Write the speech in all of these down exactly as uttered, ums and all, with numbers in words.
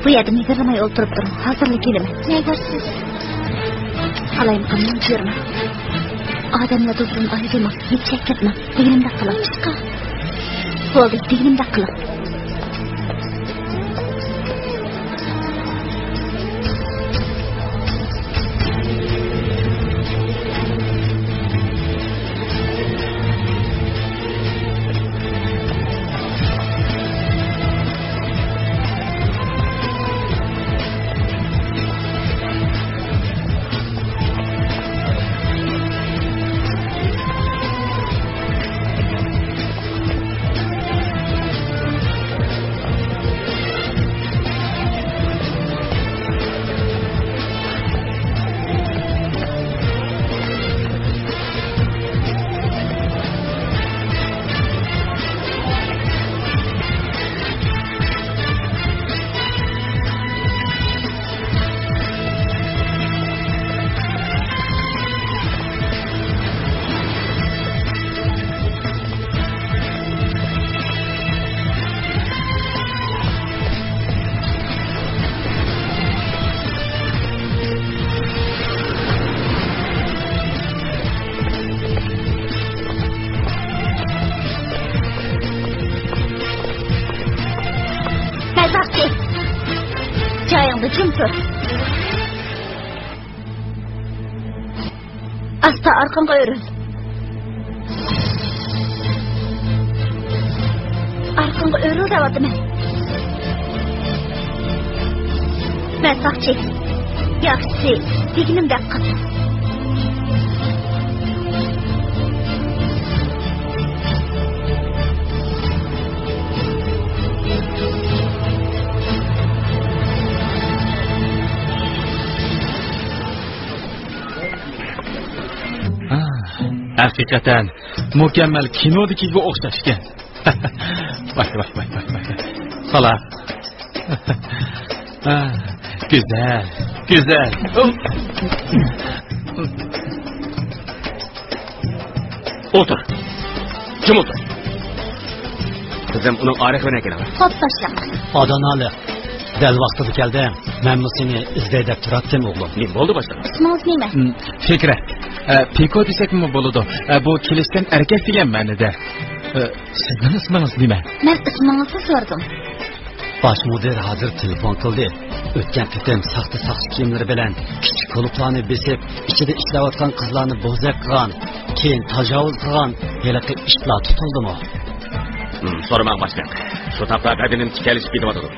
بۇ يەردە مىدىرلىماي ئولتۇرۇپ تۇرۇڭ، ھازىرلا كېلىمەن. نەگە بارىسىز؟ قالايمىقاننى يۈرمە. ئادەملەر دوستۇمدىن ئايرىلماڭ، ھېچ چەككۈرتمەڭ، دېگىنىمدەك قىلىڭ. چىقا. بولدى، دېگىنىمدەك قىلىڭ. مەن ساقچى. جايىڭدا جىم تۇر. ئاستا ئارقاڭغا ئۆرۈل. ئارقاڭغا ئۆرۈل دەۋاتىمەن. مەن ساقچى. ياخشىسى، دېگىنىمدەك قىل. ھەقىقەتەن مۇكەممەل كىنودىكىگە ئوخشاش ئىكەن. ۋاي، ۋاي، ۋاي، ۋاي، ۋاي. خالاس. گۈزەل، گۈزەل. ئولتۇر. جىم ئولتۇر. قىزىم، ئۇنىڭ ئارىقىنى ئەكېلىڭ. خوپ، باشلىق. ئادانالىق. دەل ۋاقتىدا كەلدىڭ. مەنمۇ سېنى ئىزدەي دەپ تۇراتتىم، ئوغلۇم. نېمە بولدى، باشلىق؟ ئىسمىڭىز نېمە؟ م، فىكرەت. ئە، پىكو دېسەكمۇ بولىدۇ. ئە، بۇ كېلىشكەن ئەركەك دېگەن مەنىدە. ئە، سىزنىڭ ئىسمىڭىز نېمە؟ مەن ئىسمىڭىزنى سورىدىم. باش مۇدىر ھازىر تېلېفون قىلدى. ئۆتكەن قېتىم ساختا ساقچى كىيىملىرى بىلەن كىچىك كۇلۇبلارنى بېسىپ، ئىچىدە ئىشلەۋاتقان قىزلارنى بوزەك قىلغان، كېيىن تاجاۋۇز قىلغان ھېلىقى ئىتلار تۇتۇلدىمۇ؟ ھىم، سورىماڭ باشلىق. شۇ تاپتا بەدىنىم تىكەنلىشىپ كېتىۋاتىدۇ.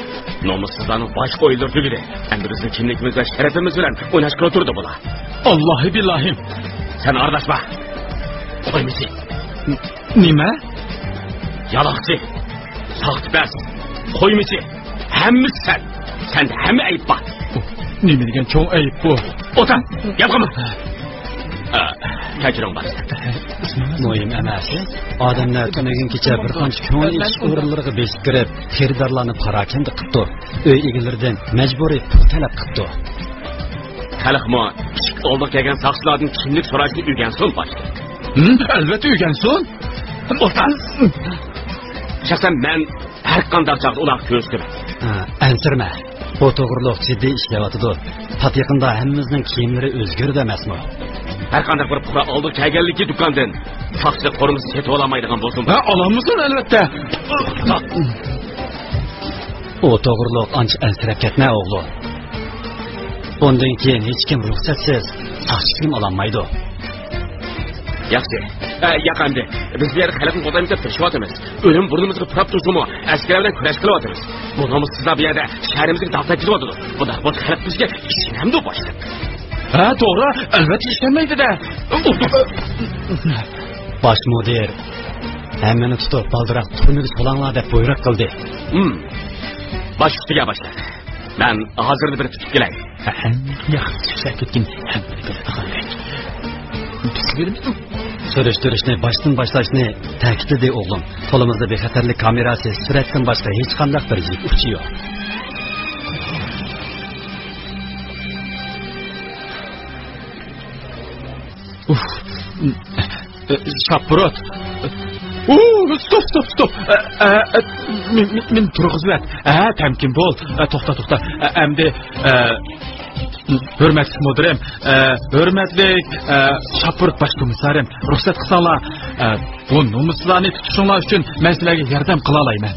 نومۇسسىزلارنىڭ باشقا ئويۇنلىرى تۈگىدى. ئەمدى بىزنىڭ كىملىكىمىز ۋە شەرىپىمىز بىلەن ئويناشقىلى تۇردى بۇلار. ئاللاھى بىللاھىم. سەن ئارىلاشما. قويمىسى. نېمە؟ يالاقچى، ساختىپەز، قويمىچى، ھەممىسى سەن. سەندە ھەممە ئەيىب بار. نېمە دېگەن چوڭ ئەيىب بۇ؟ ئوتا، گەپ قىلما. ئا، كەچۈرۈڭ، باشلىق. مۇھىم ئەمەس. ئادەملەر تۈنۈگۈن كېچە بىر قانچە كۆڭۈل ئېچىش ئورۇنلىرىغا بېسىپ كىرىپ، خېرىدارلارنى پاراكەندە قىپتۇ. ئۆي ئىگىلىرىدىن مەجبۇرىي پۇل تەلەپ قىپتۇ. خەلقمۇ ئىشىك ئالدىغا كەلگەن ساقچىلاردىن كىملىك سوراشنى ئۆگەنسۇن، باشلىق. ھىم، ئەلۋەتتە ئۆگەنسۇن. ئوتا. شەخسەن مەن ھەر قانداق چاغدا ئۇلارغا كۆرسىتىمەن. ھە، ئەنسىرىمە. بۇ توغرۇلۇق جىددىي ئىشلەۋاتىدۇ. پات يېقىندا ھەممىمىزنىڭ كىيىملىرى ئۆزگىرىدۇ ئەمەسمۇ؟ ھەر قانداق بىر پۇقرا ئالدىغا كەلگەنلىكى دۇكاندىن ساقچىلىق قورۇمىسى سېتىۋالالمايدىغان بولسۇن. ھە، ئالالمىسۇن ئەلۋەتتە. ئۇ توغرۇلۇق ئانچە ئەنسىرەپ كەتمە، ئوغلۇم. بۇندىن كېيىن ھېچكىم رۇخسەتسىز ساقچى كىيىم ئالالمايدۇ. ياخشى. ئە، ياق ئەمدى. بىز بۇ يەردە خەلقنى قوغدايمىز دەپ تىرىشىۋاتىمىز. ئۆلۈم بۇرنىمىزغا پۇراپ تۇرسىمۇ، ئەسكەرلەر بىلەن كۈرەش قىلىۋاتىمىز. بۇ نومۇسسىزلار بۇ يەردە شەھىرىمىزگە داغ تەگكۈزۈۋاتىدۇ. بۇنداق بولسا خەلق بىزگە ئىشىنەمدۇ، باشلىق؟ ھە، توغرا. ئەلۋەتتە ئىشەنمەيدۇ-دە. باش مۇدىر ھەممىنى تۇتۇپ، بالدۇرراق تۈرمىگە سولاڭلار دەپ بۇيرۇق قىلدى. ھىم. باش ئۈستىگە، باشلىق. مەن ھازىرلا بېرىپ تۇتۇپ كېلەي. ھە، ھە، ياخشى چۈشلەپ كەتكىن. ھەممىنى بىلىدىغان. سۈرۈشتۈرۈشنى باشتىن باشلاشنى تەكىتلىدى ئوغلۇم. قولىمىزدا بىخەتەرلىك كامېراسى، سۈرەتتىن باشقا ھېچقانداق بىر يىپ ئۇچى يوق. ئۇھ. شاپپۇرۇت. ئۇ، ستوپ، ستوپ، ستوپ. ئە، ئە، ئە، مېنى، مېنى، مېنى تۇرغۇزۇۋەت. ئە، تەمكىن بول. ئە، توختا، توختا. ئە، ئەمدى، ئە، ھۆرمەتلىك مۇدىرىم، ئە، ھۆرمەتلىك، ئە، شاپۇرۇت باش كومىسسارىم، رۇخسەت قىلساڭلار، ئە، بۇ نومۇسسىزلارنى تۇتۇشۇڭلار ئۈچۈن مەن سىلەرگە ياردەم قىلالايمەن.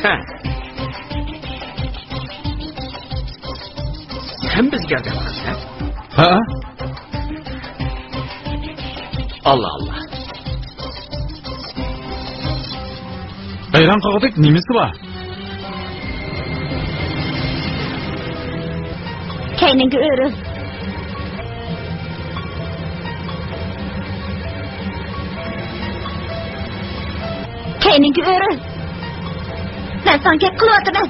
ھە. سەن بىزگە ياردەم قىلىسەن؟ ھە؟ ئاللا، ئاللا. ھەيران قالغۇدەك نېمىسى بار؟ كەينىڭگە ئۆرۈل. كەينىڭگە ئۆرۈل. مەن ساڭا گەپ قىلىۋاتىمەن.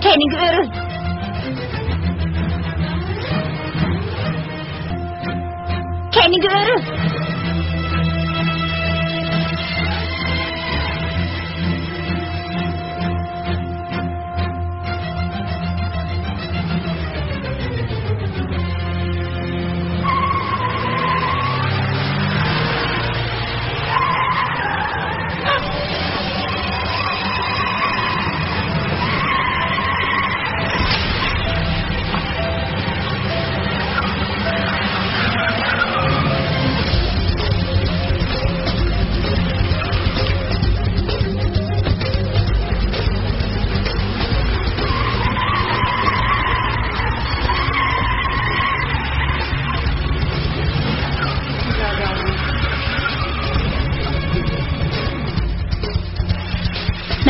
كەينىڭگە ئۆرۈل. كەينىڭگە ئۆرۈل.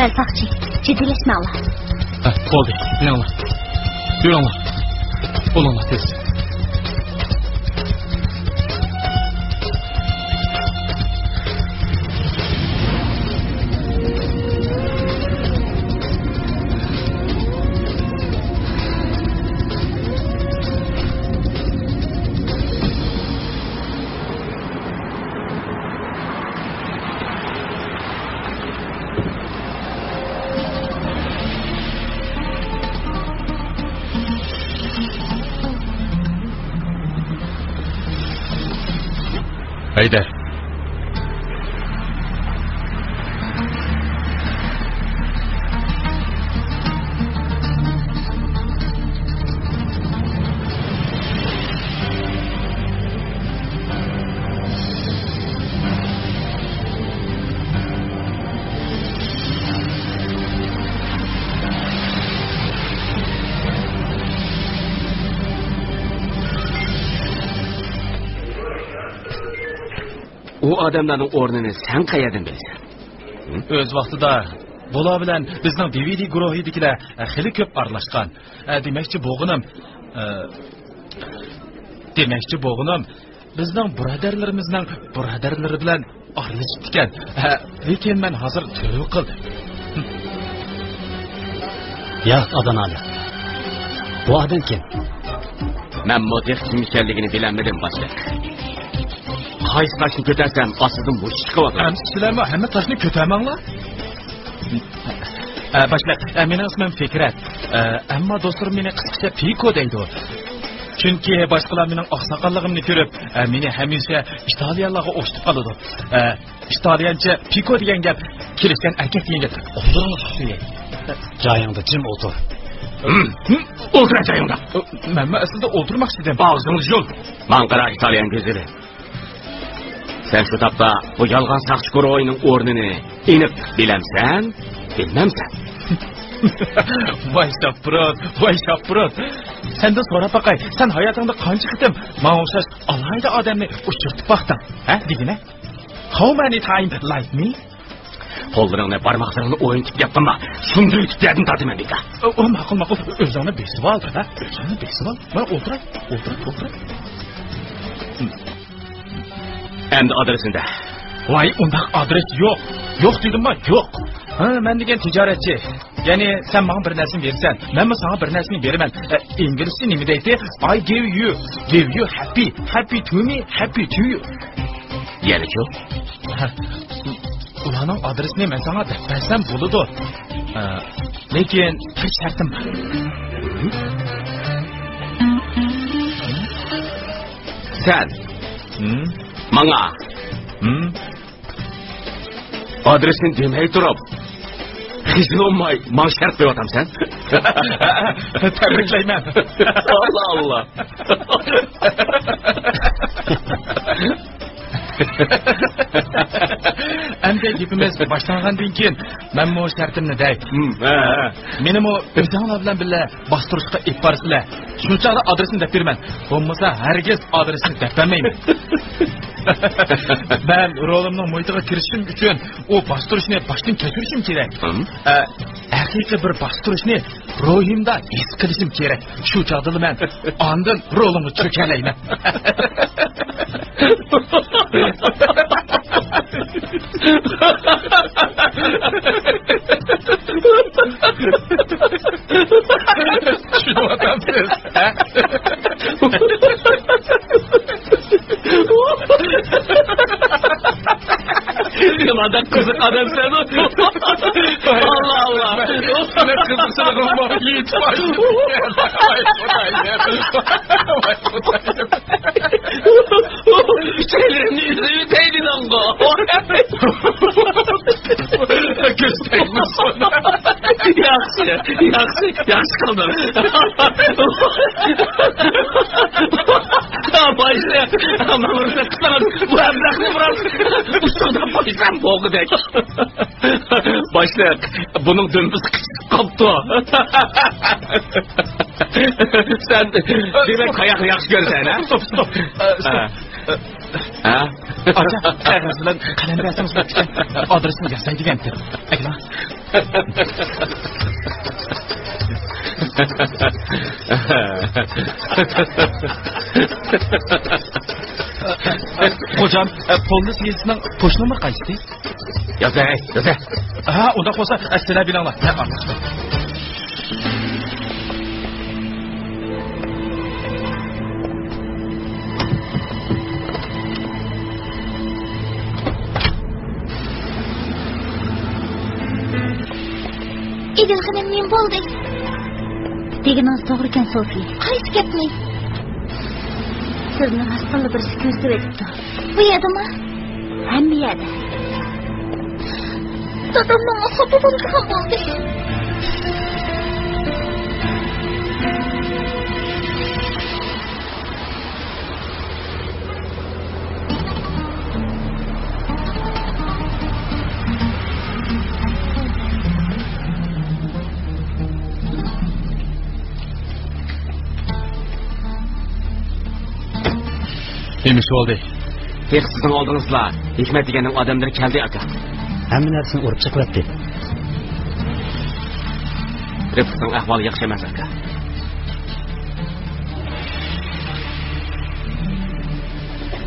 مەن ساقچى، جىددىيلەشمەڭلار. ھە، بولدى، مېڭىڭلار. يۈرۈڭلار. بولۇڭلار تېز. ھەيدە. ئۇ ئادەملەرنىڭ ئورنىنى سەن قەيەردىن بىلىسەن؟ ھە؟ ئۆز ۋاقتىدا بۇلار بىلەن بىزنىڭ دى ۋى دى گۇرۇھىدىكىلەر، ئە، خېلى كۆپ ئارىلاشقان. ئە، دېمەكچى بولغىنىم، ئە، دېمەكچى بولغىنىم، بىزنىڭ بۇرادەرلىرىمىزنىڭ بۇرادەرلىرى بىلەن ئارىلىشىپتىكەن. ھە، لېكىن مەن ھازىر تۆۋە قىلدىم. ياق، ئادان ئالىي. بۇ ئادەم كىم؟ مەنمۇ تېخى كىم ئىكەنلىكىنى بىلەلمىدىم، باشلىق. قايسى تاشنى كۆتەرسەم، ئاستىدىن مۇشت چىقىۋاتىدۇ. ئەمدى سىلەرمۇ ھەممە تاشنى كۆتەرمەڭلار. ئە، باشلىق، ئە، مېنىڭ ئىسمىم فىكرەت. ئە، ئەمما دوستلىرىم مېنى قىسقىچە پىكو دەيدۇ. چۈنكى باشقىلار مېنىڭ ئاقساقاللىقىمنى كۆرۈپ، ئە، مېنى ھەمىشە ئىتالىيانلارغا ئوخشىتىپ قالىدۇ. ئە، ئىتالىيانچە پىكو دېگەن گەپ، كېلىشكەن ئەركەك دېگەن گەپ. ئوتتۇرىڭىزغا قوياي. جايىڭدا جىم ئولتۇر. ھىم، ھىم، ئولتۇر جايىڭدا. مەنمۇ ئەسلىدە ئولتۇرماقچى ئىدىم. ئاغزىڭنى يۇم. ماڭا قارا، ئىتالىيان كۆزلىرى. سەن شۇ تاپتا بۇ يالغان ساقچى گۇرۇھىنىڭ ئورنىنى ئېنىق بىلەمسەن، بىلمەمسەن؟ ۋاي شاپپۇرۇت، ۋاي شاپپۇرۇت. سەندىن سوراپ باقاي، سەن ھاياتىڭدا قانچە قېتىم ماڭا ئوخشاش ئالاھىدە ئادەمنى ئۇچرىتىپ باقتىڭ؟ ھە، دېگىنە؟ How many time like me? قوللىرىڭنى، بارماقلىرىڭنى ئوينىتىپ گەپ قىلما. سۇندۇرۇۋېتىپ يەردىن تارتىمەن بىكار. ئۇ، ئۇ، ماقۇل، ماقۇل. ئۆزۈڭنى بېسىۋال، ھە؟ ئۆزۈڭنى بېسىۋال. مانا ئولتۇراي، ئولتۇراي، ئولتۇراي. ئەمدى ئادرېسىڭدە. ۋاي، ئۇنداق ئادرېس يوق. يوق دېدىمما، يوق. ھە، مەن دېگەن تىجارەتچى. يەنى سەن ماڭا بىر نەرسىنى بېرىسەن، مەنمۇ ساڭا بىر نەرسىنى بېرىمەن. ئە، ئىنگلىزچە نېمە دەيتتى؟ I give you, give you happy, happy to me, happy to you. يەنىچۇ؟ ھە، ئۇلارنىڭ ئادرېسىنى مەن ساڭا دەپ بەرسەم بولىدۇ. ئە، لېكىن بىر شەرتىم بار. سەن ماڭا ئادرېسنى دېمەي تۇرۇپ، خىجىل بولماي ماڭا شەرت قويۇۋاتامسەن؟ تەبرىكلەيمەن. ئاللا، ئاللا. ئەمدى گېپىمىز باشلانغاندىن كېيىن، مەنمۇ شەرتىمنى دەي. ھىم، ھە، ھە. مېنىمۇ ئۆزۈڭلار بىلەن بىللە باستۇرۇشقا ئېلىپ بارىسىلەر. شۇ چاغدا ئادرېسنى دەپ بېرىمەن. بولمىسا ھەرگىز ئادرېسنى دەپ بەرمەيمەن. مەن رولۇمنىڭ مۇھىتىغا كىرىشىشىم ئۈچۈن ئۇ باستۇرۇشنى باشتىن كەچۈرۈشۈم كېرەك. ھىم. ئە، ھەقىقىي بىر باستۇرۇشنى روھىمدا ھېس قىلىشىم كېرەك. شۇ چاغدىلا مەن ئاندىن رولۇمغا چۆكەلەيمەن. چۈشىنىۋاتامسىز؟ ھە؟ نېمانداق قىزىق ئادەمسەن. ئاللا، ئاللا. سېنىڭ قىزىقچىلىقىڭ بار. يېتىپ. ۋاي خۇدايىم. ۋاي خۇدايىم. ئۈچەيلىرىمنى ئۈزۈۋېتەي دېدىڭغۇ. كۆز تەگمىسۇن. ياخشى، ياخشى، ياخشى قىلدىڭ. باشلىق، ماڭا رۇخسەت قىلسىڭىز، بۇ ئەبلەخنى بىراز ئۇسسۇلداپ قويسام بولغۇدەك. باشلىق، بۇنىڭ دۈمبىسى قىچىشىپ قاپتۇ. سەن دېمەك تاياقنى ياخشى كۆرىسەن، ھە؟ ستوپ، ستوپ. ئە، ستوپ. ھە؟ ئاكا، قەغەز بىلەن قەلەم بەرسىڭىز بولىدىكەن. ئادرېسنى يازاي دېگەنتىم. ئەگىلا. خوجام، پولنىس يېزىسىنىڭ پوچتا نومۇرى قايسى؟ يازاي، يازاي. ھە، ئۇنداق بولسا، سىلەر بىلىڭلار. مەن ئارتۇق. ئىدىل خېنىم، نېمە بولدى؟ دېگىنىڭىز توغرىكەن، سوفىيە. قايسى گەپنى؟ سىزنى راستتىنلا بىرسى كۆزىتىۋېتىپتۇ. بۇ يەردىمۇ؟ ھەممە يەردە. دادام ماڭا خاپا بولىدىغان بولدى. نېمە ئىش بولدى؟ ھېلىقى سىزنىڭ ئالدىڭىزدىلا ھېكمەت دېگەننىڭ ئادەملىرى كەلدى، ئاكا. ھەممە نەرسىنى ئۇرۇپ چېقىۋەتتى. رىپقىسنىڭ ئەھۋالى ياخشى ئەمەس، ئاكا.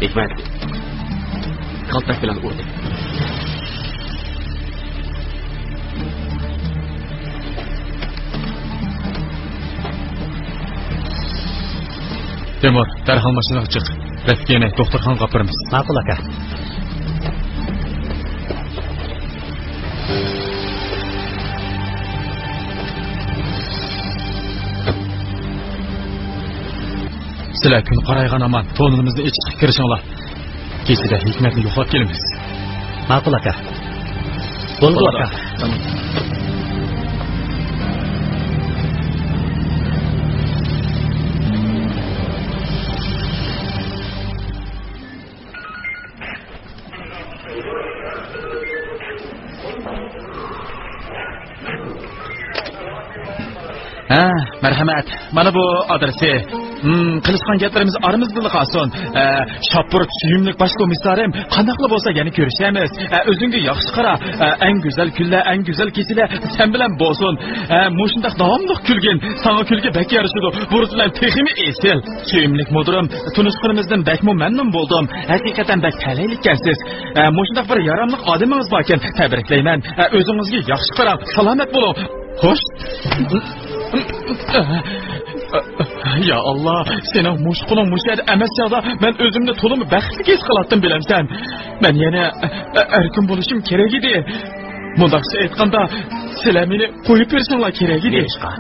ھېكمەت كالتەك بىلەن ئۇردى. تىمۇر، دەرھال ماشىنىغا چىق. رەفىقىنى دوختۇرخانىغا ئاپىرىمىز. ماقۇل، ئاكا. سىلەر كۈن قارايغان ھامان تونېلىمىزنى ئېچىشقا كىرىشىڭلار. كېچىدە ھېكمەتنى يوقلاپ كېلىمىز. ماقۇل، ئاكا. بولىدۇ، بولىدۇ، ئاكا. ھە، مەرھەمەت. مانا بۇ ئادرېسى. ھىم، قىلىشقان گەپلىرىمىز ئارىمىزدىلا قالسۇن. ئە، شاپۇر سۆيۈملۈك باش كومىسسارىم، قانداقلا بولسا يەنە كۆرۈشەرمىز. ئە، ئۆزۈڭگە ياخشى قارا. ئە، ئەڭ گۈزەل كۈنلەر، ئەڭ گۈزەل كېچىلەر سەن بىلەن بولسۇن. ئە، مۇشۇنداق داۋاملىق كۈلگىن. ساڭا كۈلكە بەك يارىشىدۇ. بۇرۇتى بىلەن تېخىمۇ ئېسىل. سۆيۈملۈك مۇدىرىم، تونۇشقىنىمىزدىن بەكمۇ مەمنۇن بولدۇم. ھەقىقەتەن بەك تەلەيلىككەنسىز. ئە، مۇشۇنداق بىر ياراملىق ئادىمىڭىز باركەن. تەبرىكلەيمەن. ئە، ئۆزىڭىزگە ياخشى قاراڭ. سالامەت بولۇڭ. خوش. يا ئاللا، سېنىڭ مۇشۇ قولۇڭ مۇشۇ يەردە ئەمەس چاغدا مەن ئۆزۈمنى تولىمۇ بەختلىك ھېس قىلاتتىم، بىلەمسەن؟ مەن يەنە، ئە، ئەركىن بولۇشۇم كېرەك ئىدى. مۇنداقچە ئېيتقاندا، سىلەر مېنى قويۇپ بېرىشىڭلار كېرەك ئىدى. نېمىشقا؟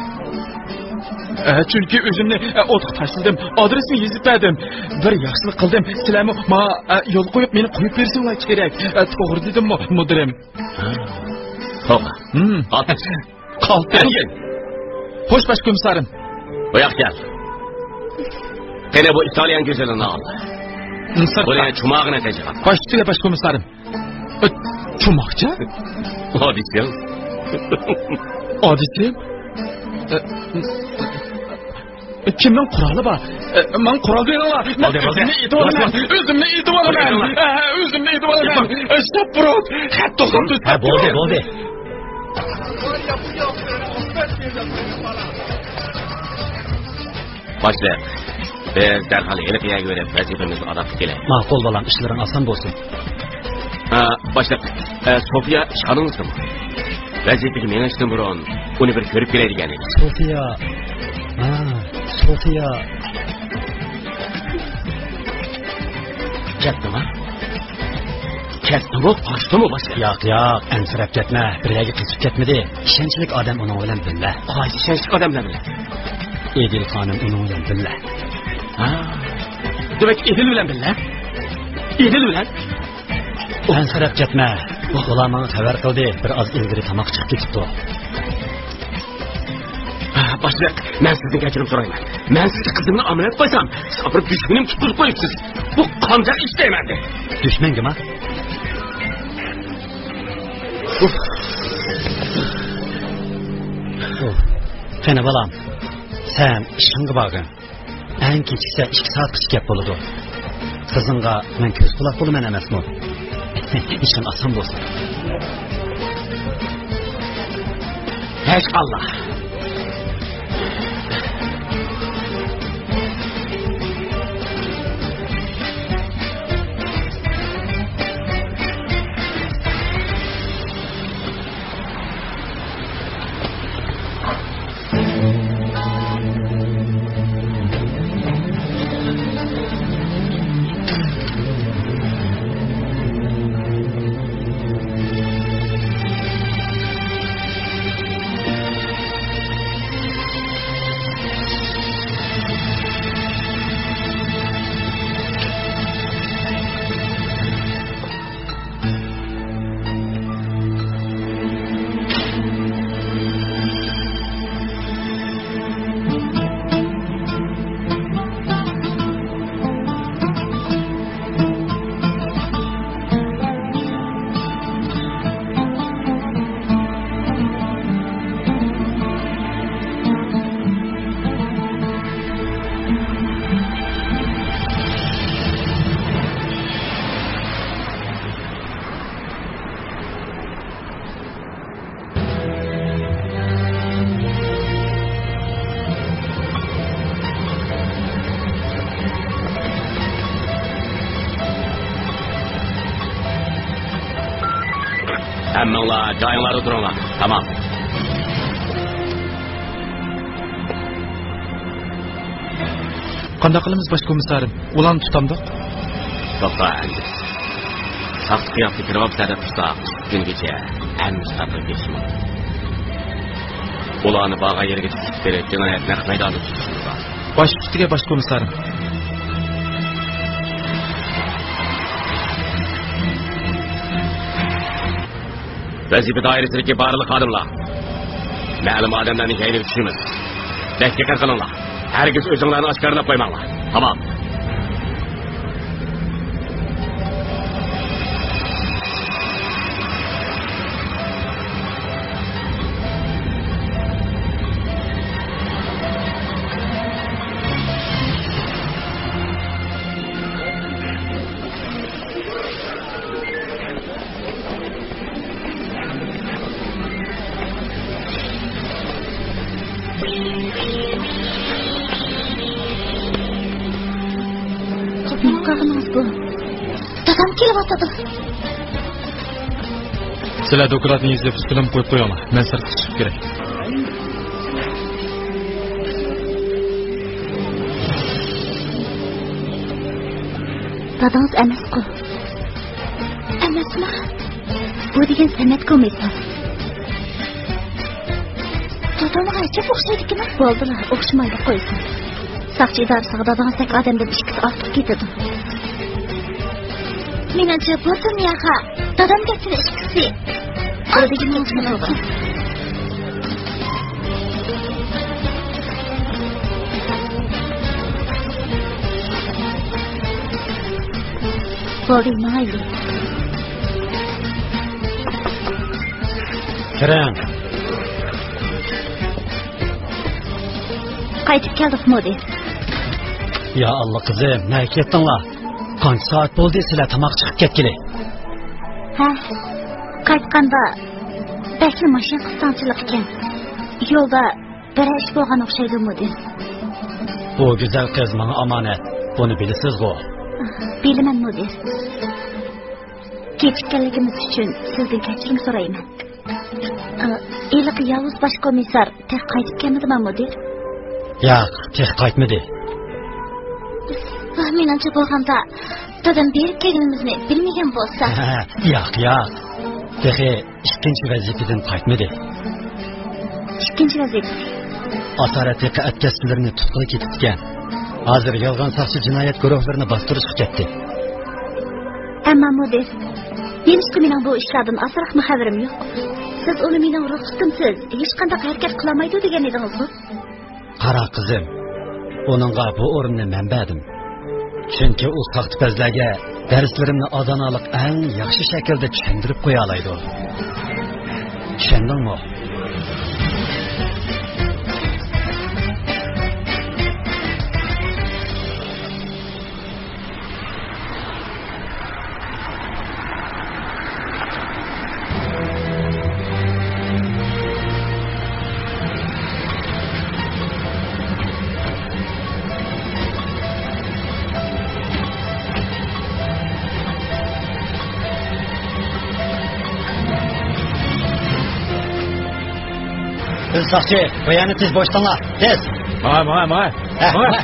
ئە، چۈنكى ئۆزۈمنى، ئە، ئوتقا تاشلىدىم، ئادرېسنى يېزىپ بەردىم. بىر ياخشىلىق قىلدىم، سىلەرمۇ ماڭا، ئە، يول قويۇپ مېنى قويۇپ بېرىشىڭلار كېرەك. ئە، توغرا دېدىممۇ، مۇدىرىم؟ ھا. توغرا. ھىم. قالتىس. قالتىس. خوش، باش كومىسسارىم. بۇ ياققا كەل. قېنى بۇ ئىتالىيان گۈزىلىنى ئال. بۇنى چوماغىنى تېجىغان. باش ئۈستىگە، باش كومىسسارىم. ئە، چوماقچە؟ ئادىسىڭ. ئادىسىم؟ ئە، ئە، كىمنىڭ قورالى بار؟ ئە، ماڭا قورال بېرىڭلار. مەن بولدى، بولدى. ئۆزۈمنى ئېتىۋالىمەن. بولدى، بولدى. ئۆزۈمنى ئېتىۋالىمەن. بولدى. ئە، ئۆزۈمنى ئېتىۋالىمەن. ئە، شاپۇرۇت. خەت توختاپ ھە، بولدى، بولدى. باشلىق، بىز دەرھال ھېلىقى يەرگە بېرىپ ۋەزىپىمىزنى ئادا قىلىپ كېلەيلى. ماقۇل بالام، ئىشلىرىڭ ئاسان بولسۇن. ھە، باشلىق، ئە، سوفىيا ئىشخانىڭىزدىمۇ؟ ۋەزىپىگە مېڭىشتىن بۇرۇن ئۇنى بىر كۆرۈپ كېلەي دېگەن ئىدىم. سوفىيا. ھە، سوفىيا. كەتتىما؟ كەتتىمۇ، قاچتىمۇ باشلىق؟ ياق، ياق، ئەنسىرەپ كەتمە. بىر يەرگە قېچىپ كەتمىدى. ئىشەنچلىك ئادەم ئۇنىڭ بىلەن بىللە. قايسى ئىشەنچلىك ئادەملەر بىلەن؟ ئېدىل خانىم ئۇنىڭ بىلەن بىللە. ھا. دېمەك، ئېدىل بىلەن بىللە؟ ئېدىل بىلەن؟ ئەنسىرەپ كەتمە. ئۇلار ماڭا خەۋەر قىلدى. بىر ئاز ئىلگىرى تاماق چىقىپ كېتىپتۇ. باشلىق، مەن سىزدىن كەچۈرۈم سورايمەن. مەن سىزگە قىزىمنى ئامانەت قويسام، سىز ئاپىرىپ دۈشمىنىمگە تۇتقۇزۇپ قويۇپسىز. بۇ قانداق ئىش دەيمەن؟ دۈشمەنگىما؟ قېنى بالام، سەن ئىشىڭغا بارغىن. ئەڭ كېچىكسە ئىككى سائەتكىچە گەپ بولىدۇ. قىزىڭغا مەن كۆز-قۇلاق بولىمەن ئەمەسمۇ؟ ئىشىڭ ئاسان بولسۇن. ھەشقاللا. ھەممىڭلار جايىڭلاردا تۇرۇڭلار. تامام. قانداق قىلىمىز، باش كومىسسارىم؟ ئۇلارنى تۇتامدۇق؟ توختا، ئەنجۈ. ساقچى قىياپىتى كىرىۋاپسىلەر دەپ تۇرساق، كۈنگىچە ھەممىسى تارتىلىپ كېتىشى مۇمكىن. ئۇلارنى بارغان يېرىگە تۇتۇپ بېرىپ، جىنايەت نەق مەيدانىدا تۇتۇشىمىز لازىم. باش ئۈستىگە، باش كومىسسارىم. ۋەزىپە دائىرىسىدىكى بارلىق خادىملار، مەلۇم ئادەملەرنى يەيلىگە چۈشۈرىمىز. بەك دىققەت قىلىڭلار. ھەرگىز ئۆزۈڭلارنى ئاشكارىلاپ قويماڭلار. تامام. نېمە قىلغىنىڭىز بۇ؟ دادام كېلىۋاتىدۇ. سىلەر دوكلاتنى يېزىپ، ئۈستىلىمگە قويۇپ قويۇڭلار. مەن سىرتقا چىقىپ كىرەي. دادىڭىز ئەمەسقۇ؟ ئەمەسمۇ؟ بۇ دېگەن سەمەت كومىسسار. ئوخشايدىكىنە؟ بولدىلا، ئوخشىمايدۇ، قويسۇن. ساقچى ئىدارىسىغا دادىڭىزدەك ئادەمدىن ئىككىسى ئارتۇق كېتىدۇ. مېنىڭچە، بۇ دۇنياغا دادامدەكتىن ئىككىسى بولىدىكىنى چۈشىنىدۇ. بولدى، ماڭايلى. كىرىڭ. قايتىپ كەلدۇق، مۇدىر. يا ئاللا، قىزىم، نەگە كەتتىڭلار؟ قانچە سائەت بولدى سىلەر تاماق چىقىپ كەتكىلى؟ ھە، قايتقاندا بەكلا ماشىنا قىستاڭچىلىق ئىكەن. يولدا بىرەر ئىش بولغان ئوخشايدۇ، مۇدىر. بۇ گۈزەل قىز ماڭا ئامانەت. بۇنى بىلىسىزغۇ؟ بىلىمەن، مۇدىر. كېچىككەنلىكىمىز ئۈچۈن سىزدىن كەچۈرۈم سورايمەن. ئا، ھېلىقى ياۋۇز باش كومىسسار تېخى قايتىپ كەلمىدىما، مۇدىر؟ ياق، تېخى قايتمىدى. ئا، مېنىڭچە بولغاندا، دادام بېرىپ كەلگىنىمىزنى بىلمىگەن بولسا. ياق، ياق. تېخى ئىككىنچى ۋەزىپىدىن قايتمىدى. ئىككىنچى ۋەزىپە؟ ئاسارەت ھېقى ئەتكەسچىلىرىنى تۇتقىلى كېتىپتىكەن. ھازىر يالغان ساقچى جىنايەت گۇرۇھلىرىنى باستۇرۇشقا كەتتى. ئەمما مۇدىر، نېمىشقا مېنىڭ بۇ ئىشلاردىن ئازراقمۇ خەۋىرىم يوق؟ سىز ئۇنى مېنىڭ رۇخسىتىمسىز ھېچقانداق ھەرىكەت قىلالمايدۇ دېگەن ئىدىڭىزغۇ؟ قارا قىزىم، ئۇنىڭغا بۇ ئورۇننى مەن بەردىم. چۈنكى ئۇ ساختىپەزلەرگە دەرسلىرىمنى ئادانالىق ئەڭ ياخشى شەكىلدە چۈشەندۈرۈپ قويالايدۇ. چۈشەندىڭمۇ؟ بىز ساقچى، بۇ يەرنى تېز بوشىتىڭلار، تېز! ماڭا، ماڭا، ماڭا! ھە، ماڭا! ماڭا.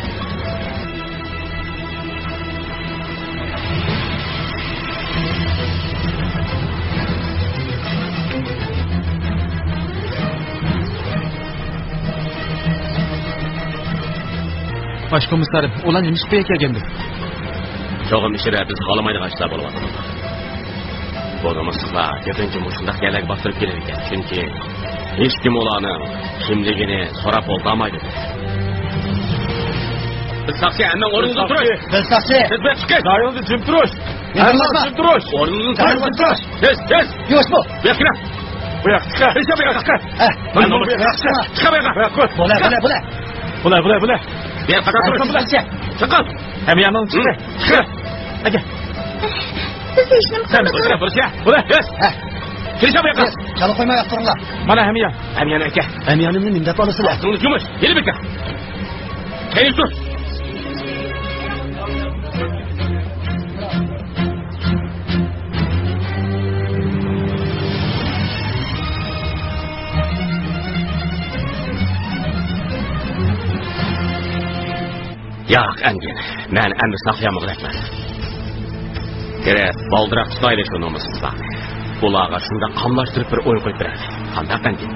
باش كومىسسارىم، ئۇلار نېمە ئىش بىلەن كەلگەندۇ؟ چوقۇم ئىچىدە بىز خالىمايدىغان ئىشلار بولۇۋاتىدۇ. بۇ نومۇسلۇقلار كۆپىنچە مۇشۇنداق يەرلەرگە باستۇرۇپ كېلىدىكەن، چۈنكى ھېچكىم ئۇلارنىڭ كىملىكىنى سوراپ بولالمايدۇ. بىز ساقچى، ھەممىڭ ئورنىڭىزدىن تۇرۇش! بىز ساقچى! سىز بىر چىقىڭ! زايولدا جىم تۇرۇش! ھەممىڭ جىم تۇرۇش! ئورنىڭىزدىن تۇرۇش! تېز، تېز! يوش بۇ! بۇ ياققا كىرىڭ! بۇ ياققا چىقىڭ! ھە! مانا بۇ ياققا چىقىڭ! چىقىڭ بۇ ياققا! بۇ ياققا! بولا، بولا، بولا! بولا، بولا، بولا! بۇ ياققا چىقىڭ! چىقىڭ! ھەممىڭ چىقىڭ! ئەگە! بىز ھېچنېمە قىلمىدۇق. بۇلا! ھە! كىرىشە بۇ ياققا! چالا قويماي ياقتۇرۇڭلار! مانا ھەمىيان! ھەمىيان ئاكا! ھەمىيانىمنى نېمە دەپ ئالىسىلەر؟ ئاغزىڭنى يۇمۇش! يېنىپ كەل! كەينىگە تۇر! ياق، ئەنگىن، مەن ئەمدى ساقلىيالمىغۇدەكمەن. كىرىپ، بالدۇراق تۇتايلى شۇ نومۇسسىزلارنى. ئۇلارغا شۇنداق قاملاشتۇرۇپ بىر ئوي قويۇپ بېرەيلى. قانداق ئەنگىن؟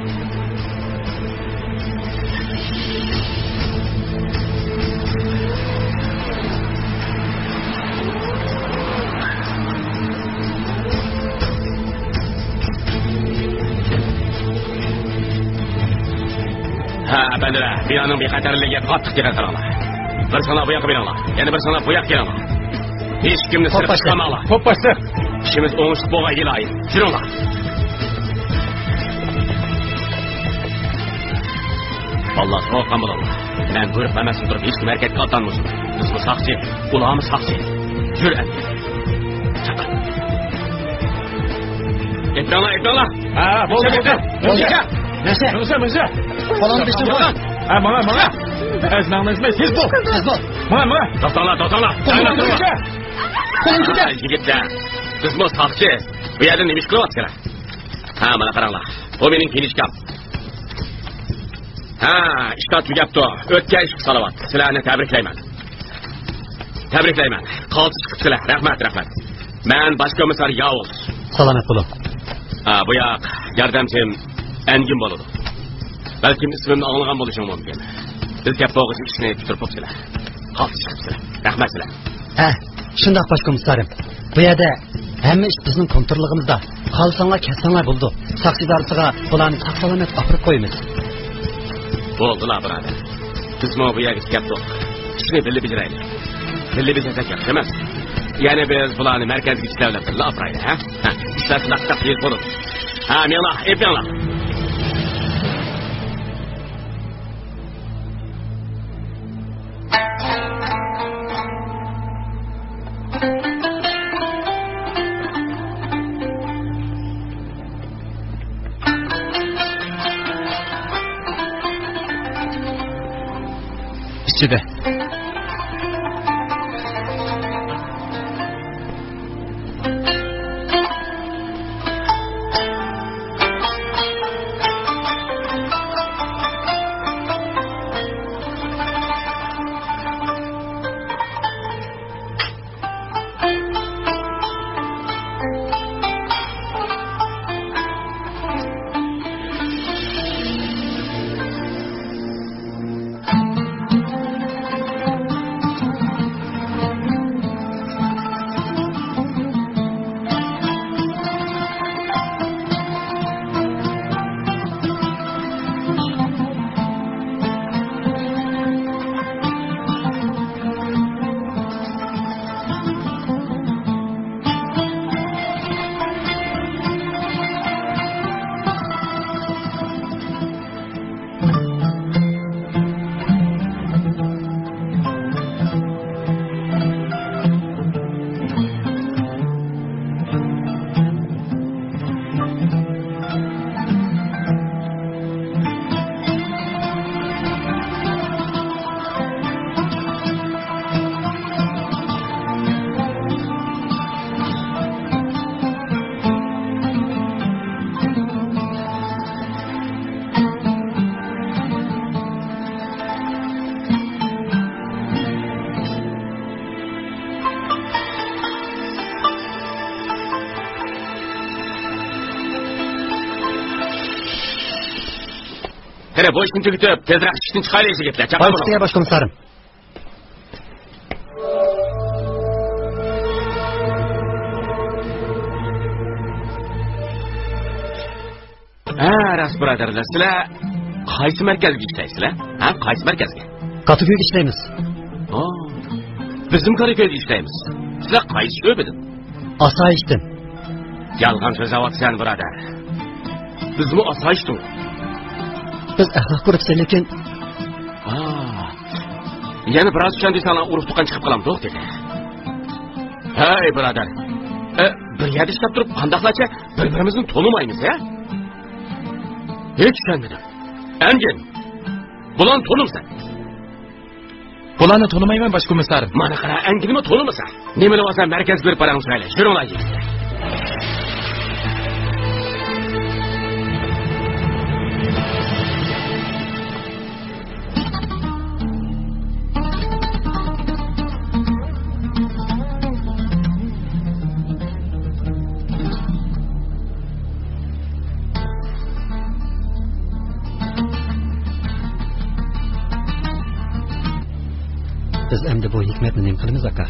ھە، ئەپەندىلەر، بىنانىڭ بىخەتەرلىكىگە قاتتىق دىققەت قىلىڭلار. بىر ساناپ بۇ ياققا بېرىڭلار، يەنە بىر ساناپ بۇ ياققا كېلىڭلار. ھېچكىمنى سىرتقا چىقارماڭلار. توپباشلىق! ئىشىمىز ئوڭۇشلۇق بولغاي ئىلاھىم. جۈرۈڭلار. بالىلار، قورققان بولۇڭلار. مەن بۇيرۇق بەرمەستىن تۇرۇپ ھېچكىم ھەرىكەتكە ئاتلانمىسۇن. بىزمۇ ساقچى، ئۇلارمۇ ساقچى. جۈر ئەمدى. چاقىر. ئېتىڭلار، ئېتىڭلار. ھە، بولدى، بولدى. مىڭشە. مىڭشە. مىڭشە، مىڭشە. قولۇڭنى بېشىغا قوي. ھە، ماڭا، ماڭا. ئەز ماڭا ئەزمەي، تېز بول، تېز بول. ماڭا، ماڭا. توختاڭلار، توختاڭلار. قولۇڭنى كېتىر. قولۇڭنى كېتىر. ھە، يىگىتلەر، بىزمۇ ساقچى. بۇ يەردە نېمە ئىش قىلىۋاتىسىلەر؟ ھە، مانا قاراڭلار. بۇ مېنىڭ كىنىشكام. ھە، ئىشلار تۈگەپتۇ. ئۆتكەن ئىشقا سالاۋات. سىلەرنى تەبرىكلەيمەن. تەبرىكلەيمەن. قالتىس چىقىپسىلەر. رەھمەت، رەھمەت. مەن باش كومىسسار ياۋۇز. سالامەت بولۇڭ. ھە، بۇ ياق ياردەمچىم ئەنگىن بولىدۇ. بەلكىم ئىسمىمنى ئاڭلىغان بولۇشۇڭ مۇمكىن. بىز گەپ بولغۇچە ئىشنى پۈتتۈرۈپ بوپسىلە. قالتىس چىقىپسىلە. رەھمەت سىلە. ھە، شۇنداق باش كومىسسارىم. بۇ يەردە ھەممە ئىش بىزنىڭ كونتروللۇقىمىزدا. خالىساڭلار كەتسەڭلار بولىدۇ. ساقچى ئىدارىسىغا بۇلارنى ساق سالامەت ئاپىرىپ قويىمىز. بولدىلا، بۇرادەر. بىزمۇ بۇ يەرگىچە كەپتۇق. ئىشنى بىللە بېجىرەيلى. بىللە بېجىرسەك ياخشى ئەمەس. يەنى بىز بۇلارنى مەركەزگە كىشىلەر بىلەن بىللە ئاپىرايلى، ھە؟ ھە، ئىشلار شۇنداق تېز بولىدۇ. ھە، مېڭىڭلار، ئېلىپ مېڭىڭلار. ئىچىدە. قېنى، بۇ ئىشنى تۈگىتىپ، تېزرەك ئىشىكتىن چىقايلى، يىگىتلەر. چاپسان بولۇڭ. باش كومىسسارىم. ھە، راست، بۇرادەرلەر، سىلەر قايسى مەركەزگە ئىشلەيسىلەر؟ ھە، قايسى مەركەزگە؟ كاتىگۆيگە ئىشلەيمىز. ئو، بىزمۇ كاتىگۆيدە ئىشلەيمىز. سىلەر قايسى شۆبىدىن؟ ئاسايىشتىن. يالغان سۆزلەۋاتىسەن، بۇرادەر. بىزمۇ ئاسايىشتىن. بىز ئەخلاق كورپۇسى، لېكىن. ئا، يەنە بىراز چۈشەندۈرسەڭلار، ئۇرۇق تۇغقان چىقىپ قالامدۇق دېدى. ھەي، بۇرادەر. ئە، بىر يەردە ئىشلەپ تۇرۇپ قانداقلارچە بىر-بىرىمىزنى تونۇمايمىز، ھە؟ ھېچ چۈشەنمىدىم. ئەنگىن، بۇلارنى تونۇمسەن؟ بۇلارنى تونۇمايمەن، باش كومىسسار. مانا قارا، ئەنگىنىمۇ تونۇمىسا. نېمىلا بولسا مەركەزگە بېرىپ باراڭ، سۈرەيلى. يۈرۈڭلار، يىگىتلەر. بىز ئەمدى بۇ ھېكمەتنى نېمە قىلىمىز، ئاكا؟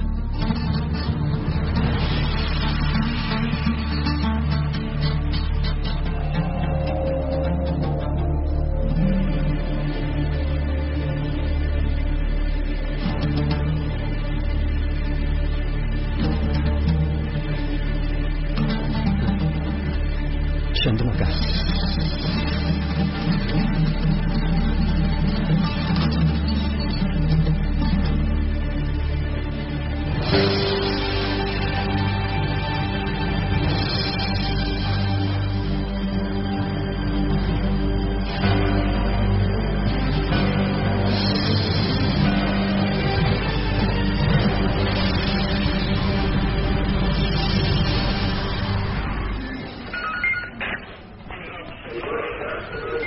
چۈشەندىم، ئاكا.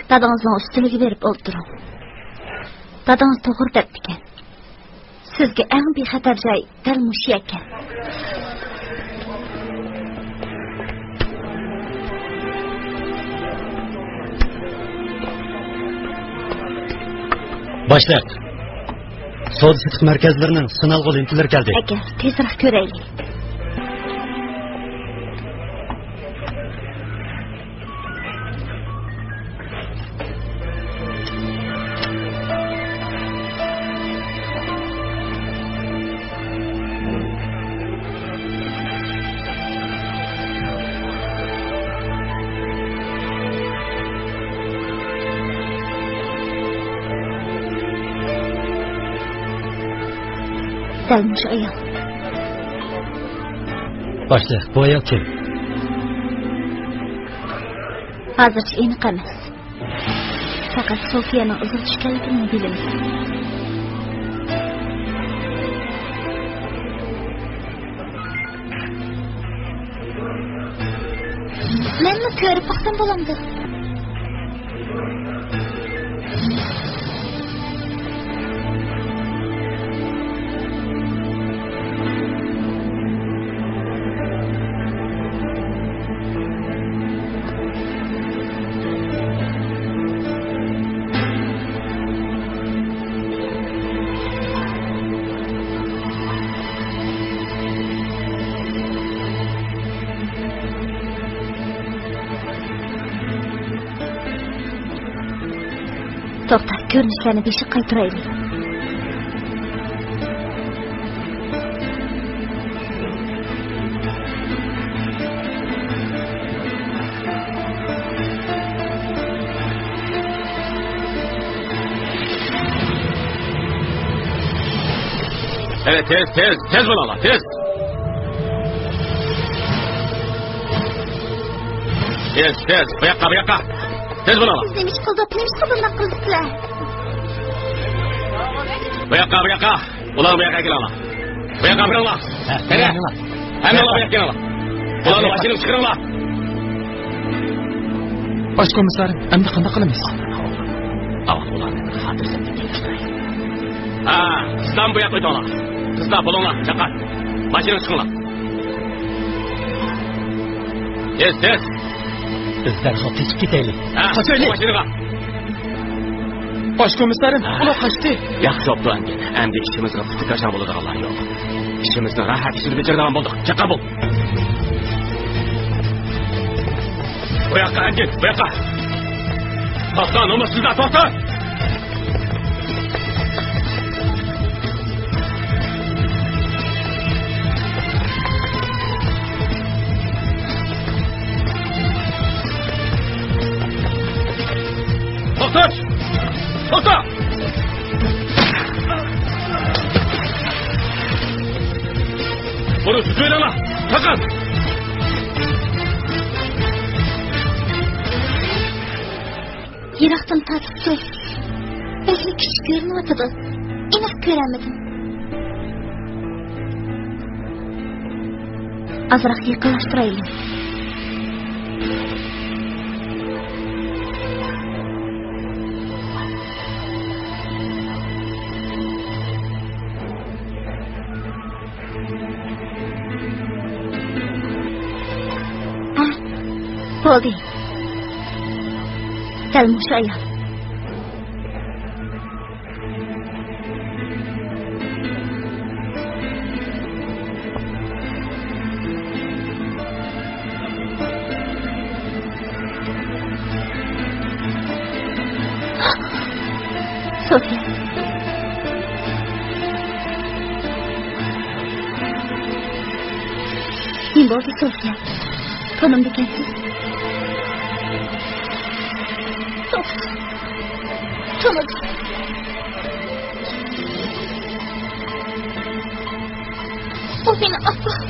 دادىڭىزنىڭ ئۈستىلىگە بېرىپ ئولتۇرۇڭ. دادىڭىز توغرا دەپتىكەن. سىزگە ئەڭ بىخەتەر جاي دەل مۇشۇ ئىكەن. باشلىق، سودا سېتىق مەركەزلىرىنىڭ سىنالغۇ لېنتىلىرى كەلدى. ئەكەل، تېزرەك كۆرەيلى. دەل مۇشۇ ئايال. باشلىق، بۇ ئايال كىم؟ ھازىرچە ئېنىق ئەمەس. پەقەت سوفىيەنىڭ ئىزىغا چۈشكەنلىكىنى بىلىمىز. مەنمۇ كۆرۈپ باقسام بولامدۇ؟ توختا، كۆرۈنۈشلەرنى بېشىغا قايتۇرايلى. ھەي، تېز، تېز، تېز بولۇڭلار، تېز. تېز، تېز، بۇ ياققا، بۇ ياققا. تېز بولۇڭلار. بىز نېمە ئىش قىلدۇق؟ نېمە ئىش قىلدۇق بۇنداق قىلدى سىلەر؟ بۇ ياققا، بۇ ياققا. ئۇلارنى بۇ ياققا ئەكېلىڭلار. بۇ ياققا ئاپىرىڭلار. ھە، قېنى. ھەممىڭلار بۇ ياققا ئەكېلىڭلار. ئۇلارنى ماشىنىغا چىقىرىڭلار. باش كومىسسارىم، ئەمدى قانداق قىلىمىز؟ ئاۋۋال ئۇلارنى بىر خاتىرجەم دەپ كېلىشتۈرەي. ھە، سىلەرمۇ بۇ ياققا ئۆتۈڭلار. قىزلار، بولۇڭلار، چاققان. ماشىنىغا چىقىڭلار. تېز، تېز. بىز دەرھال قېچىپ كېتەيلى. ھە، قاچايلى. ماشىنىغا. باش كومىسسارىم، ھە. ئۇلار قاچتى. ياخشى بوپتۇ ئەمدى. ئەمدى ئىشىمىزغا پۇتى كاشاڭ بولىدىغانلار يوق. ئىشىمىزنى راھەت ئىچىدە بېجىرىدىغان بولدۇق. چاققان بول. بۇ ياققا ئەمدى، بۇ ياققا. توختا، نومۇسسىزلار، توختا! توختاش! توختا! بۇنى سۈزۈۋېلىڭلار! تاقات! يىراقتىن تارتىپتۇ. بەكلا كىچىك كۆرۈنۈۋاتىدۇ. ئېنىق كۆرەلمىدىم. ئازراق يېقىنلاشتۇرايلى. ھە، بولدى. دەل مۇشۇ ئايال. سوفىيە. نېمە بولدى، سوفىيە؟ تونۇمدىكەنسىز؟ توختا. تونۇدۇم. ئۇ مېنىڭ ئاپام.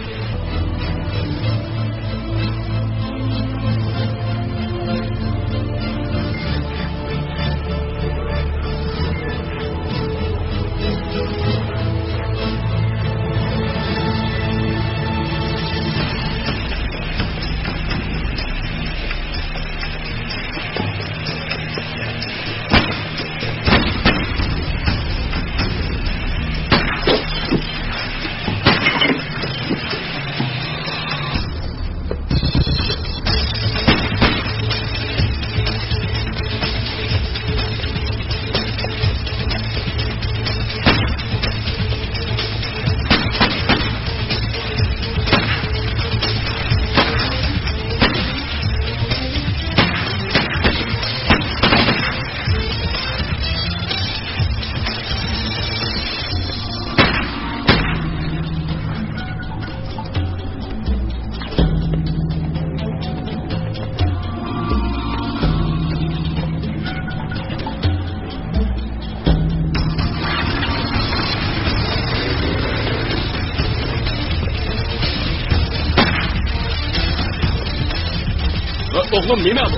ئوغلۇم، نېمە بۇ؟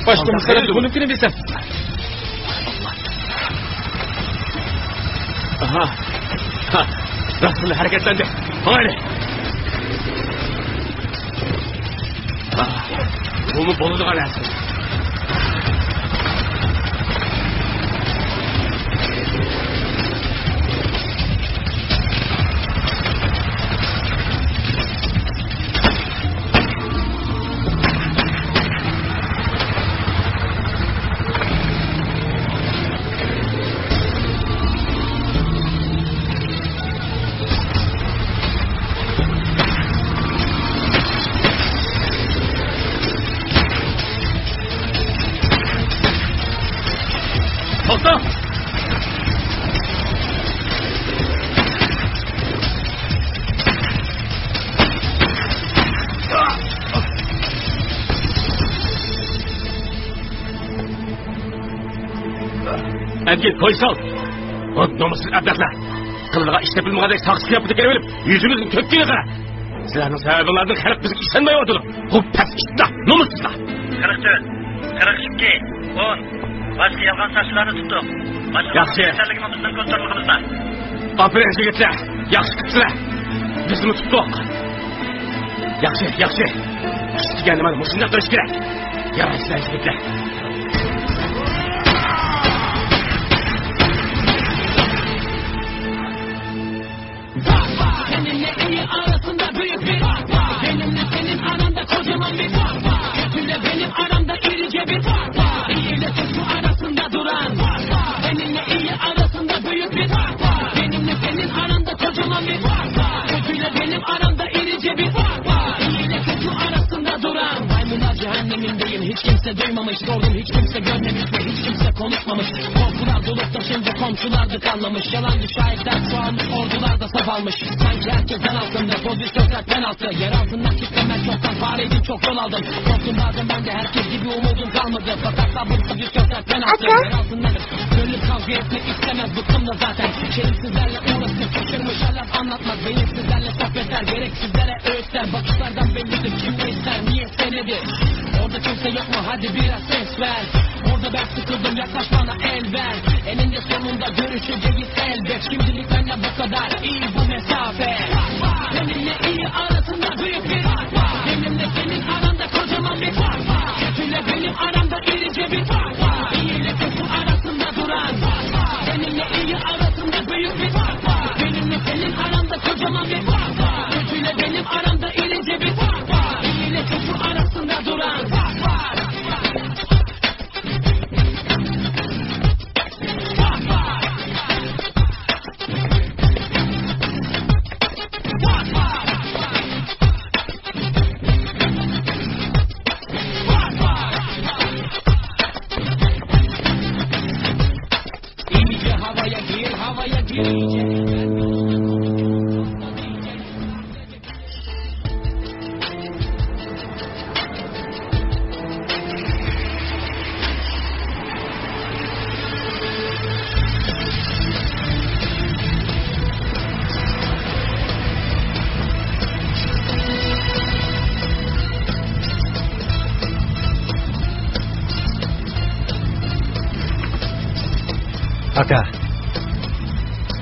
باشقا مۇسەللەمدە بۇنىڭكىنى بىلسەم. ئاھا. ھا. راستلا ھەرىكەتلەندى. قارايلى. ئاھ. بۇمۇ بولىدىغان نەرسە. توختا! ئەمگەك، قوي سال! بۇ نومۇسسىز ئەبلەخلەر! قىلىدىغان ئىش تېپىلمىغاندەك ساقچى قىياپىتى كىيىۋېلىپ، يۈزىمىزنىڭ كۆكىگە قاراپ. سىلەرنىڭ سەۋەبىڭلاردىن خەلق بىزگە ئىشەنمەيۋاتىدۇ. بۇ پەس ئىتلار، نومۇسسىزلار! قىرىق تۆت، قىرىق ئىككى، ئون. باشقا يالغان ساقچىلارنى تۇتتۇق. باشقىلارنىڭ ياخشى. كېسەللىكىمۇ بىزنىڭ كونتروللۇقىمىزدا. ئاپىرىن يىگىتلەر، ياخشى قىپسىلەر. بىزمۇ تۇتتۇق. ياخشى، ياخشى. ئىش دېگەننى مانا مۇشۇنداق قىلىش كېرەك. يارايسىلەر يىگىتلەر. Seninle iyi arasında büyük bir fark var. Benimle senin aranda kocaman bir fark var. Kötüyle benim aramda irice bir fark var. İyi ile kötü arasında duran fark var. Seninle iyi arasında büyük bir fark var. Benimle senin aranda kocaman bir fark var. Kötüyle benim aramda irice bir fark var. İyi ile kötü arasında duran. Maymunlar cehennemindeyim, hiç kimse duymamış. Sordum, hiç kimse görmemiş ve hiç kimse konuşmamış. Korkular dolup taşınca komşular da anlamış. Yalancı şahitler çoğalmış, ordular da saf almış. Sanki herkesten altında, pozisyon kart penaltı. Yer altından çıktım ben çoktan, fareydim, çok yol aldım. Korktum bazen ben de, herkes gibi umudum kalmadı. Fakat sabrım, pozisyon kart penaltı. Aka. Yer altından gönlüm kavga etmek istemez, bıktım da zaten. Şerefsizlerle uğraştık, şaşırmış hala anlatmak. Beyninsizlerle sohbetler, gereksizlere öğütler. Bakışlardan bellidir kim ne ister, niye, sebebi. Orada kimse yok mu? Hadi biraz ses ver. Orada ben sıkıldım, yaklaş bana, el ver. Eninde sonunda görüşeceğiz elbet. Şimdilik bende bu kadar, iyi bu mesafe. Seninle iyi arasında büyük bir fark var. Benimle senin aranda kocaman bir fark var. Kötüyle benim aramda irice bir fark var. İyi ile kötü arasında duran fark var. Seninle iyi arasında büyük bir fark var. Benimle senin aranda kocaman bir fark var. Kötüyle benim aramda irice bir fark var. İyi ile kötü arasında duran fark var. ئاكا،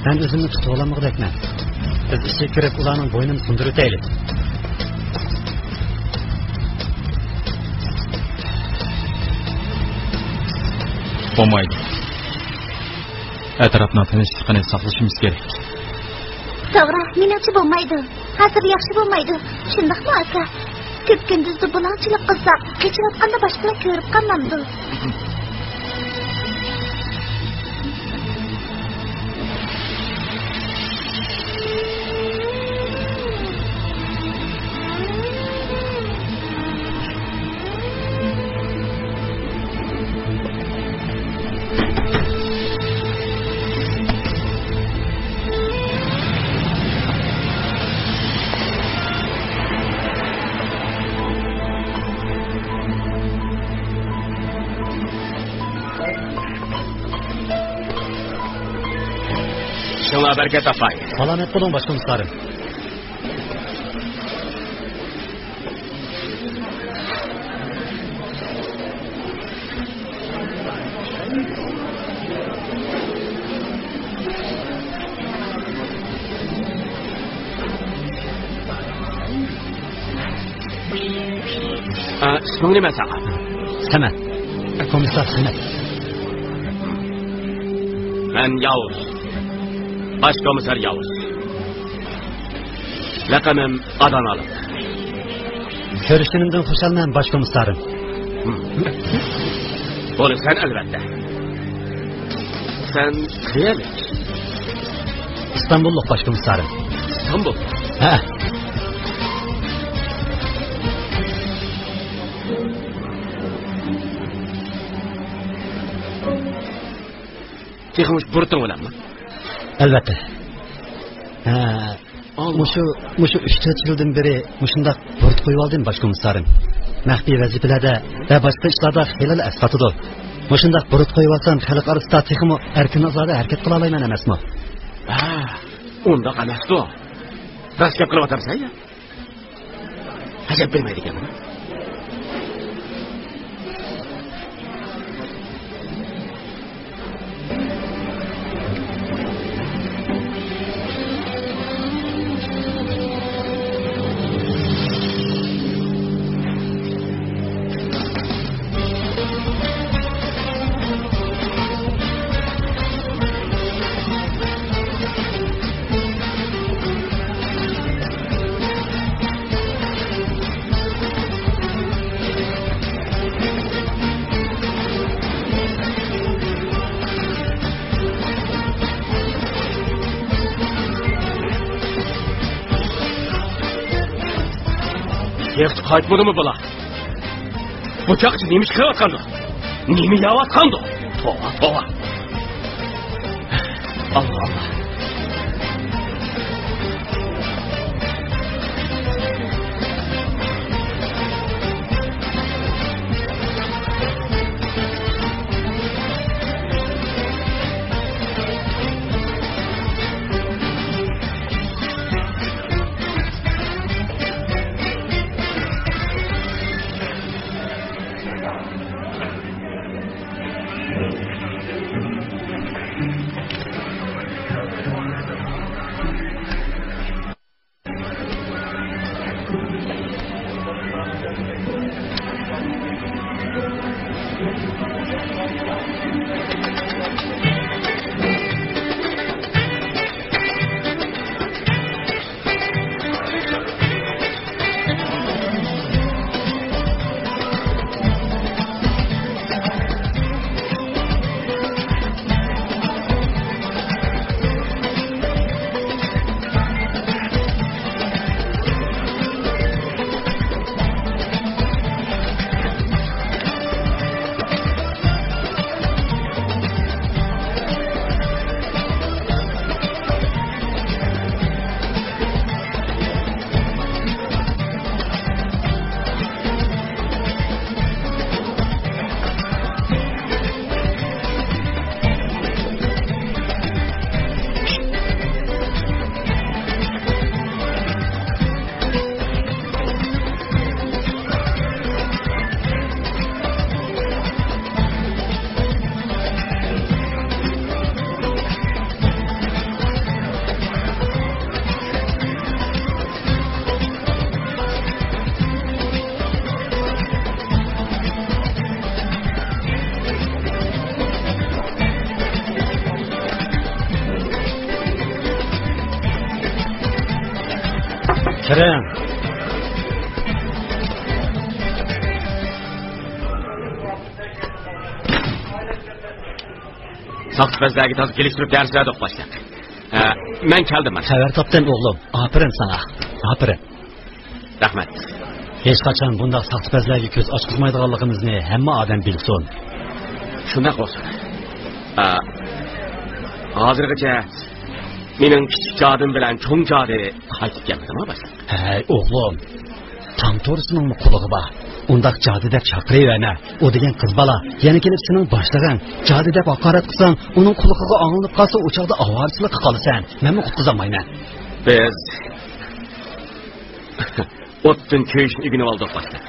مەن ئۆزۈمنى تۇتۇۋالالمىغۇدەكمەن. بىز ئىچىگە كىرىپ، ئۇلارنىڭ بوينىنى سۇندۇرۇۋېتەيلى. بولمايدۇ. ئەتراپنىڭ تىنچلىقىنى ساقلىشىمىز كېرەك. توغرا، مېنىڭچە بولمايدۇ. ھازىر ياخشى بولمايدۇ. شۇنداقمۇ، ئاكا؟ كۈپكۈندۈزدە بۇلاڭچىلىق قىلساق، قېچىۋاتقاندا باشقىلار كۆرۈپ قالمامدۇ؟ ئىشىڭلار بەرىكەت تاپاي. سالامەت بولۇڭ، باشقۇم ئۇستازىم. ئە، ئىسمىڭ نېمە ساڭا؟ سەمەت. كومىسسار سەمەت. مەن ياۋۇز. باش كومىسسار ياۋۇز. لەقەمىم ئادانالىق. كۆرۈشكىنىمدىن خۇشالمەن، باش كومىسسارىم. ھىم. بولىسەن، ئەلۋەتتە. سەن قەيەرلىك؟ ئىستانبۇللۇق، باش كومىسسارىم. ئىستانبۇل؟ ھە. تېخى مۇشۇ بۇرۇتۇڭ بىلەنمۇ؟ ئەلۋەتتە. ھە، مۇشۇ، مۇشۇ ئۈچ تۆت يىلدىن بېرى مۇشۇنداق بۇرۇت قويۇۋالدىم، باش كومىسسارىم. مەخپىي ۋەزىپىلەردە ۋە باشقا ئىشلاردا خېلىلا ئەسقاتىدۇ. مۇشۇنداق بۇرۇت قويۇۋالسام، خەلق ئارىسىدا تېخىمۇ ئەركىن ئازادە ھەرىكەت قىلالايمەن ئەمەسمۇ؟ ھە، ئۇنداق ئەمەستۇ. راست گەپ قىلىۋاتامسەن يا؟ ئەجەب بىلمەيدىكەنمەن. تېخىچە قايتمىدىمۇ بالا؟ بۇ چاقچى نېمە ئىش قىلىۋاتقاندۇ؟ نېمە يەۋاتقاندۇ؟ توۋا، توۋا. ئاللا، ئاللا. كىرىڭ. ساختىپەزلەرگە تازا كېلىشتۈرۈپ دەرس بەردۇق، باشلىق. ھە، مەن كەلدىم، باشلىق. خەۋەر تاپتىم، ئوغلۇم. ئاپىرىن ساڭا. ئاپىرىن. رەھمەت. ھېچقاچان بۇنداق ساختىپەزلەرگە كۆز ئاچقۇزمايدىغانلىقىمىزنى ھەممە ئادەم بىلسۇن. شۇنداق بولسۇن. ئا، ھازىرغىچە مېنىڭ كىچىك جادىم بىلەن چوڭ جادى قايتىپ كەلمىدىما، باشلىق؟ ھەي، ئوغلۇم. تاڭ تورۇسىنىڭمۇ قۇلىقى بار. ئۇنداق جادى دەپ چاقىرىۋەرمە. ئۇ دېگەن قىز بالا يەنە كېلىپ سېنىڭ باشلىقىڭ جادى دەپ ھاقارەت قىلساڭ، ئۇنىڭ قۇلىقىغا ئاڭلىنىپ قالسا، ئۇ چاغدا ئاۋارىچىلىككە قالىسەن. مەنمۇ قۇتقۇزالمايمەن. بىز ئوتتىن كۆيۈشنى ئۆگىنىۋالدۇق، باشلىق.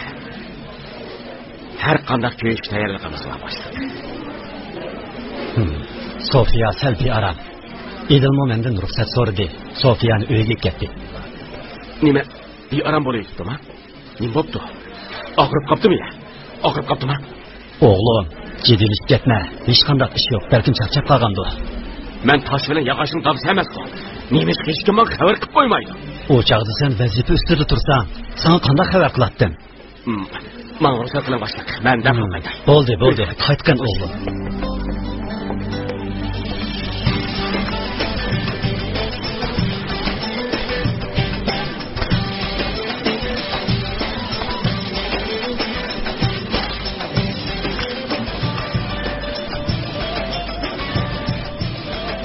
ھەر قانداق كۆيۈشكە تەييارلىقىمىز بار، باشلىق. سوفىيا سەل بىئارام. ئېدىلمۇ مەندىن رۇخسەت سورىدى. سوفىيانى ئۆيىگە ئەكەتتى. نېمە؟ بىئارام بولۇۋېتىپتۇما؟ نېمە بوپتۇ؟ ئاغرىپ قاپتىمۇ يا؟ ئاغرىپ قاپتىما؟ ئوغلۇم، جىددىيلىشىپ كەتمە. ھېچقانداق ئىش يوق. بەلكىم چارچاپ قالغاندۇ. مەن تاش بىلەن ياغاچنىڭ دادىسى ئەمەسقۇ. نېمىشقا ھېچكىم ماڭا خەۋەر قىلىپ قويمايدۇ؟ ئۇ چاغدا سەن ۋەزىپە ئۈستىدە تۇرساڭ، ساڭا قانداق خەۋەر قىلاتتىم؟ ھىم. ماڭا رۇخسەت قىلىڭ باشلىق. مەن دەرھال قايتاي. بولدى، بولدى. قايتقىن ئوغلۇم.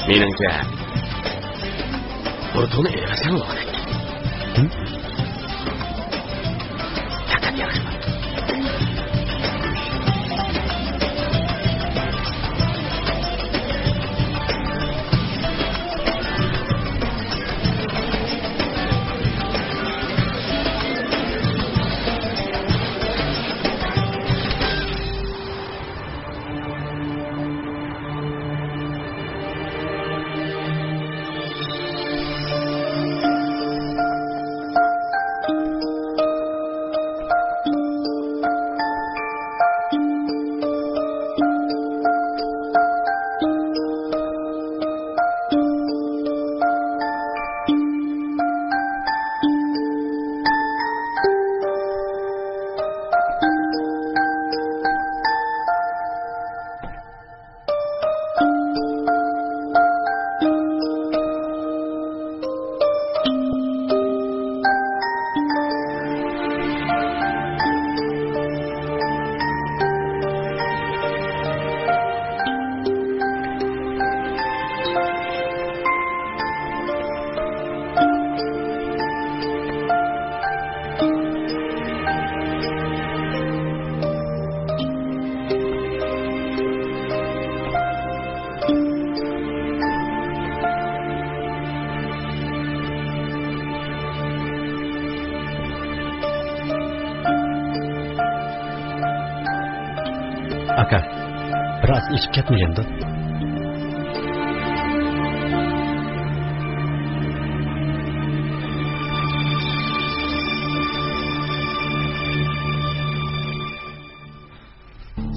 مېنىڭچە، بۇرۇتۇڭنى ئېلىۋەتسەڭ بولغۇدەك. ھىم؟ پەقەت ياخشى. ئاكا، بىر ئاز ئېشىپ كەتمىگەندۇ؟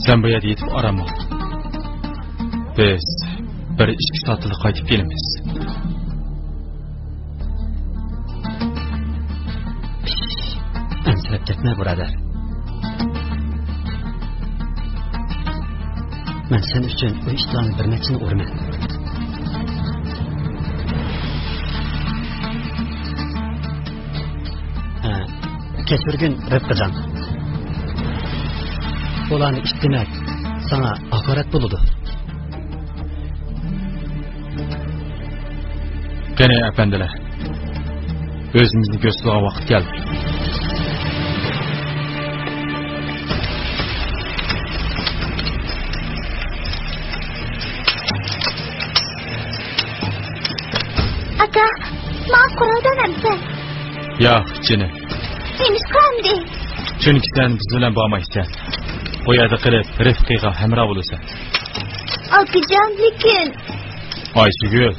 سەن بۇ يەردە يېتىپ ئارام ئال. بىز بىر ئىككى سائەتتىلا قايتىپ كېلىمىز. ئەنسىرەپ كەتمە، بۇرادەر. مەن سەن ئۈچۈن ئۇ ئىتلارنى بىر نەچچىنى ئۇرىمەن. ھە، كەچۈرگىن، رىپقىجان. ئۇلارنى ئىتتىمەك ساڭا ھاقارەت بولىدۇ. قېنى، ئەپەندىلەر، ئۆزىمىزنى كۆرسىتىدىغان ۋاقىت كەلدى. ئاكا، ماڭا قورال بەرمەمسەن؟ ياق، جېنىم. نېمىشقا ئەمدى؟ چۈنكى سەن بىز بىلەن بارمايسەن. بۇ يەردە قېلىپ، رىفقىغا ھەمراھ بولىسەن. ئاكىجان، لېكىن. ئايسىگۈل.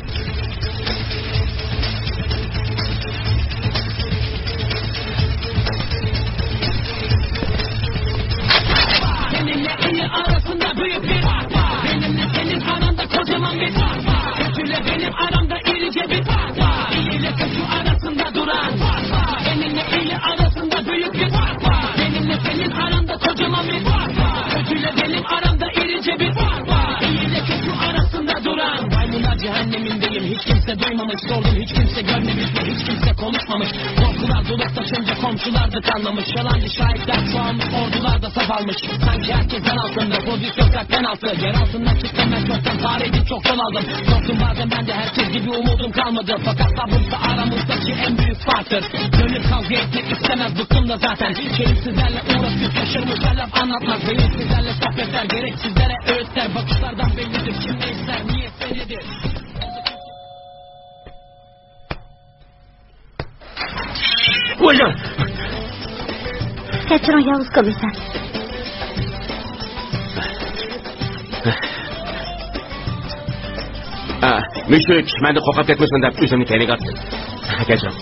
Maymunlar cehennemindeyim, hiç kimse duymamış, sordum, hiç kimse görmemiş ve hiç kimse konuşmamış. Korkular dolup taşınca komşular da kanlamış, yalancı şahitler çoğalmış, ordular da saf almış. Sanki herkes zan altında, pozisyon kart penaltı. Yer altından çıktım ben çoktan, tarihim çok yol aldım. Korktum bazen ben de, herkes gibi umudum kalmadı. Fakat sabırsa aramızdaki en büyük farktır. Gönül kavga etmek istemez, bıktım da zaten. Şerefsizlerle uğraşıp şaşırmışlar, laf anlatmaz. Beyinsizlerle sohbetler, gereksizlere öğütler. Bakışlardan bellidir kim ne ister, niyet bellidir. كەچۈرۈڭ، يالغۇز كومىسسار. مۈشۈك مەندىن قورقۇپ كەتمىسۇن دەپ ئۆزۈمنى كەينىگە ئاتتىم. كەچۈرۈڭ.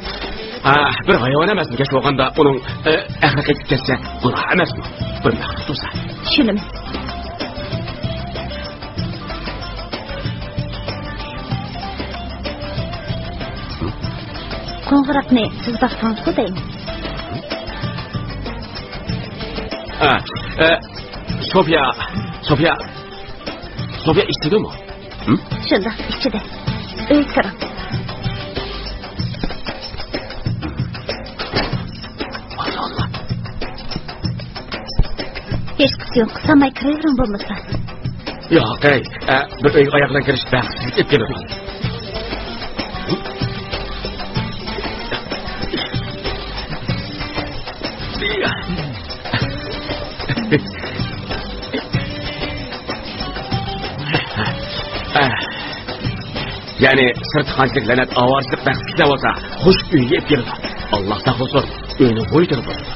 ئا، بىر ھايۋان ئەمەسمۇ، كەچ بولغاندا ئۇنىڭ، ئە، ئەقلى قېچىپ كەتسە گۇناھ ئەمەسمۇ؟ بىر مەخلۇق تۇرسا. چۈشىنىمەن. قوڭغۇراقنى سىز باقسىڭىزغۇ دەيمەن. ئا، ئە، سوفىيە، سوفىيە، سوفىيە ئىچىدىمۇ؟ ھە؟ شۇنداق، ئىچىدە. ئۆيگە كىرىڭ. ھېچقىسى يوق، ساماي كىرىۋېرىڭ بولمىسا. ياق، ئەي، ئە، بىر ئۆيگە ئاياغ بىلەن كىرىش بەختسىزلىك ئېلىپ كېلىدۇ. يەنى سىرتى قانچىلىك لەنەت، ئاۋارىچىلىك، بەختسىزلىك بولسا، خۇش ئۆيگە ئېلىپ كېلىدۇ. ئاللا ساقلىسۇن، ئۆينى ۋويتىرى بولىدۇ.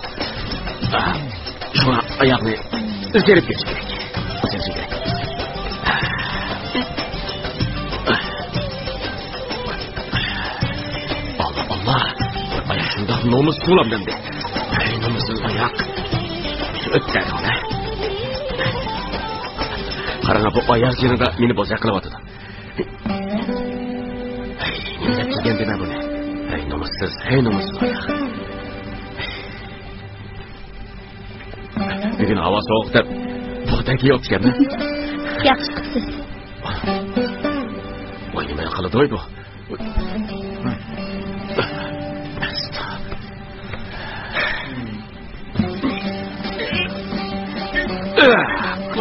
شۇڭا ئاياغنى ئۆزگەرتىپ كېتىش كېرەك. ئۆزگەرتىش كېرەك. ئاللا، ئاللا. بىر ئاياق شۇنداق نومۇسسىز بولامدۇ ئەمدى؟ ھەي، نومۇسسىز ئاياق. ئۆتتەڭلار. قاراڭ، بۇ ئاياغ جېنىدا مېنى بوزەك قىلىۋاتىدۇ. ھەي، نېمە دەپ كىيگەندىمەن بۇنى؟ ھەي، نومۇسسىز، ھەي، نومۇسسىز ئاياغ. بۈگۈن ھاۋا سوغۇق دەپ پۇختا كىيىۋاپتىكەنمەن. ياخشى قىپسىز. ۋاي، نېمە قىلىدۇ بۇ؟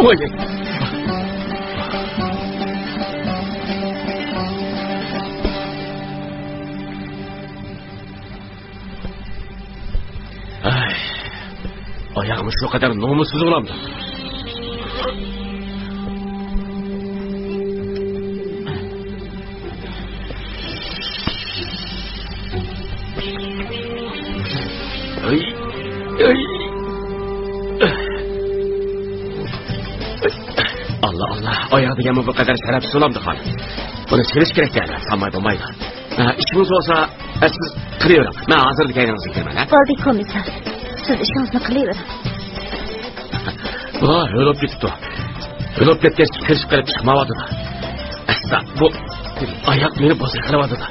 ۋاي. ئاي، ئاياغمۇ شۇ قەدەر نومۇسسىز بولامدۇ؟ ئاي، ئاي. ئاللا، ئاللا، ئاياغ دېگەنمۇ بۇ قەدەر شەرەپسىز بولامدۇ، خانىم؟ بۇنى سېلىش كېرەك دەيمەن، سالماي بولمايدۇ. ھە، ئىشىڭىز بولسا، ھە، سىز قىلىۋېرىڭ. مەن ھازىرلا كەينىڭىزدىن كىرىمەن، ھە؟ بولدى، كومىسسار. سىز ئىشىڭىزنى قىلىۋېرىڭ. بۇلار ھۆل بولۇپ كېتىپتۇ. ھۆل بولۇپ كەتكەچ كىرىشىپ قېلىپ چىقمايۋاتىدۇ. ئەستا، بۇ ئاياق مېنى بوزەك قىلىۋاتىدۇ.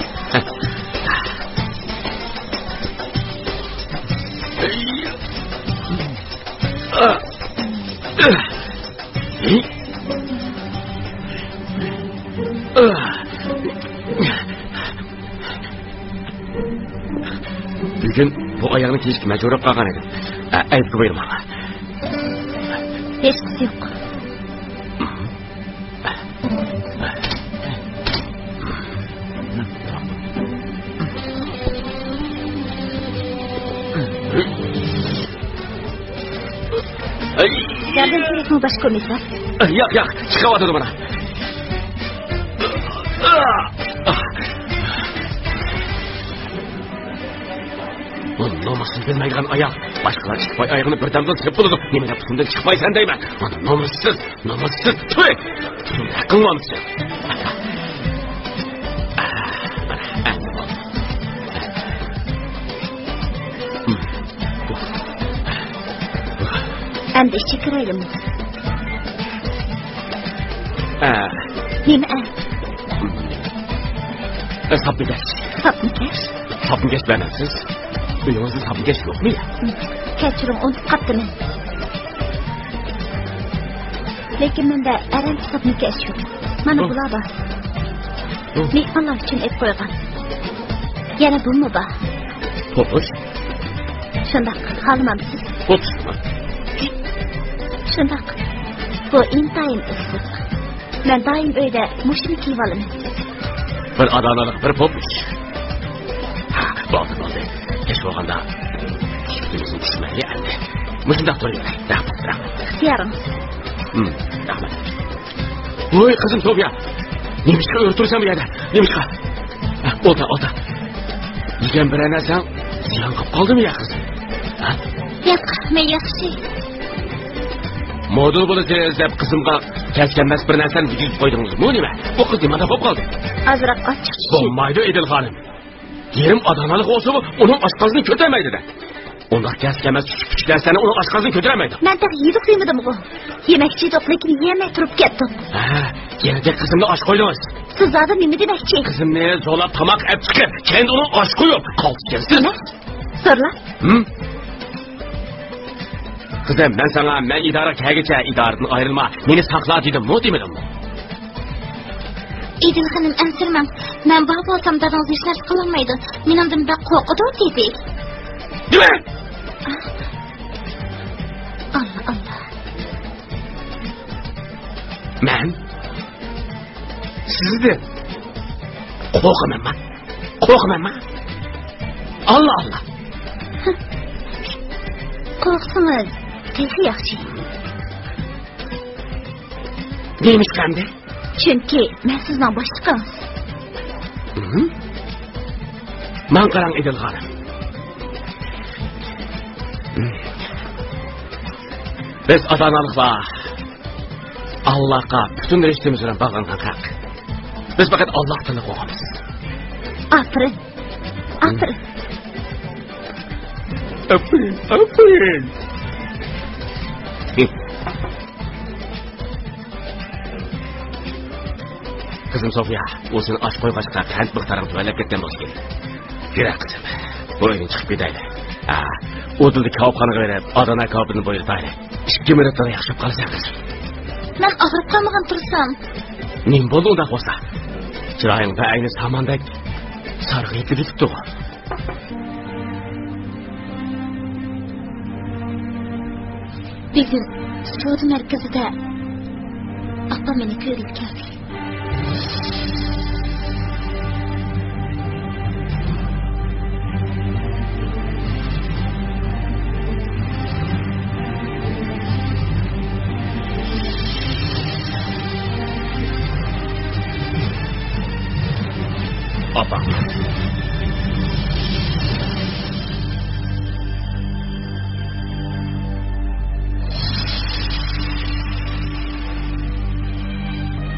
بۈگۈن بۇ ئاياغنى كىيىشكە مەجبۇر بولۇپ قالغان ئىدىم. ئە، ئەيىبكە بۇيرۇماڭ. ھېچقىسى يوق. ياردەم كېرەكمۇ، باش كومىسسار؟ ياق، ياق، چىقىۋاتىدۇ مانا. بۇ نومۇسىنى بىلمەيدىغان ئايال. باشقىلار چىقماي ئايىغىنى بىردەمدىن سېلىپ بولىدۇ. نېمە دەپ پۇتۇمدىن چىقمايسەن دەيمەن. مانا نومۇسسىز، نومۇسسىز. تۈي! پۇتۇمنى ھەققىڭ ئالمىسۇن. ئەمدى ئىچىگە كىرەيلىمۇ؟ ئە. نېمە ئە؟ ئە، ساپنىكەش. ساپنىكەش؟ ساپنىكەش بەرمەمسىز؟ ئۆيىڭىزدە ساپنىكەش يوقمۇ يا؟ كەچۈرۈڭ، ئۇنتۇپ قاپتىمەن. لېكىن مەندە ئەرەنچە ساپنىكەش يوق. مانا بۇلار بار. مېھمانلار ئۈچۈن ئېلىپ قويغان. يەنە بۇمۇ بار. پوپۇش؟ شۇنداق، خالىمامسىز؟ پوپۇشمۇ؟ شۇنداق. بۇ ئىنتايىن ئىسسىق. مەن دائىم ئۆيدە مۇشۇنى كىيىۋالىمەن. بىر ئاداملارغا بىر پوپۇش. بولدى، بولدى. كەچ بولغاندا كىيىمىزنى كىيسىمەيلى ئەمدى. مۇشۇنداق تۇرۇۋېرەي. رەھمەت، رەھمەت. ئىختىيارىڭىز. ھىم، رەھمەت. ۋوي، قىزىم سوفىيە. نېمىشقا ئۆرە تۇرسەن بۇ يەردە؟ نېمىشقا؟ ھە، ئولتۇر، ئولتۇر. يېگەن بىرەر نەرسەڭ زىيان قىلىپ قالدىمۇ يا قىزىم؟ ھە؟ ياق، مەن ياخشى. مودېل بولىسىز دەپ قىزىمغا كەس-كەلمەس بىر نەرسىنى يېگۈزۈپ قويدىڭىزمۇ نېمە؟ بۇ قىز نېمانداق بولۇپ قالدى؟ ئازراق ئاچچىق چۈشۈپ. بولمايدۇ، ئىدىل خانىم. يېرىم ئاتا-ئانىلىق بولسىمۇ، ئۇنىڭ ئاشقازىنى كۆتۈرەلمەيدۇ-دە. ئۇنداق كەس-كەلمەس كىچىك-كىچىك نەرسىلەرنى ئۇنىڭ ئاشقازىنى كۆتۈرەلمەيدۇ. مەن تېخى يېدۇق دېمىدىمغۇ؟ يېمەكچى ئىدۇق، لېكىن يېيەلمەي تۇرۇپ كەتتۇق. ھە، يەنە قىزىمنى ئاچ قويدىڭىز. سىز ھازىر نېمە دېمەكچى؟ قىزىمنى زورلاپ تاماق ئەپ چىقىپ، كەينىدىن ئۇنى ئاچ قويۇپ، قالتىس كەلسىز. نېمە؟ زورلاپ؟ ھىم؟ قىزىم، مەن ساڭا، مەن ئىدارە كەلگۈچە ئىدارىدىن ئايرىلما، مېنى ساقلا دېدىممۇ، دېمىدىممۇ؟ ئىدىل خېنىم، ئەنسىرىمەڭ. مەن بار بولسام، دادىڭىز ھېچ نەرسە قىلالمايدۇ. مېنىڭدىن بەك قورقىدۇ، دېدى. نېمە؟ ئاللا، ئاللا. مەن؟ سىزدىن قورقىمەنما؟ قورقىمەنما؟ ئاللا، ئاللا. قورقسىڭىز تېخى ياخشى. نېمىشقا ئەمدى؟ چۈنكى مەن سىزنىڭ باشلىقىڭىز. ھىم؟ ماڭا قاراڭ، ئىدىل خانىم. بىز ئاتا-ئانىلىقلار ئاللاغا پۈتۈن رىشتىمىز بىلەن باغلانغان خەق. بىز پەقەت ئاللاغا تىلەك قويىمىز. ئاپىرىن. ئاپىرىن. ئاپىرىن، ئاپىرىن. قىزىم سوفىيا، ئۇ سېنى ئاچ قويغاچقا قەنت مىقدارىڭ تۆۋەنلەپ كەتكەن بولسا كېرەك. يۈرە قىزىم، بۇ ئۆيدىن چىقىپ كېتەيلى. ھە، ئۇدۇلدا كاۋاپخانىغا بېرىپ، ئادانا كاۋاپىنى بۇيرۇتايلى. ئىككى مىنۇتلا ياخشىلاپ قالىسەن قىزىم. مەن ئاغرىپ قالمىغان تۇرسام. نېمە بولدى ئۇنداق بولسا؟ چىرايىڭ بەئەينى ساماندەك سارغىيىپ كېتىپتىغۇ. بۈگۈن سودا مەركىزىدە ئاپام مېنى كۆرگىلى كەلدى. ئاپام.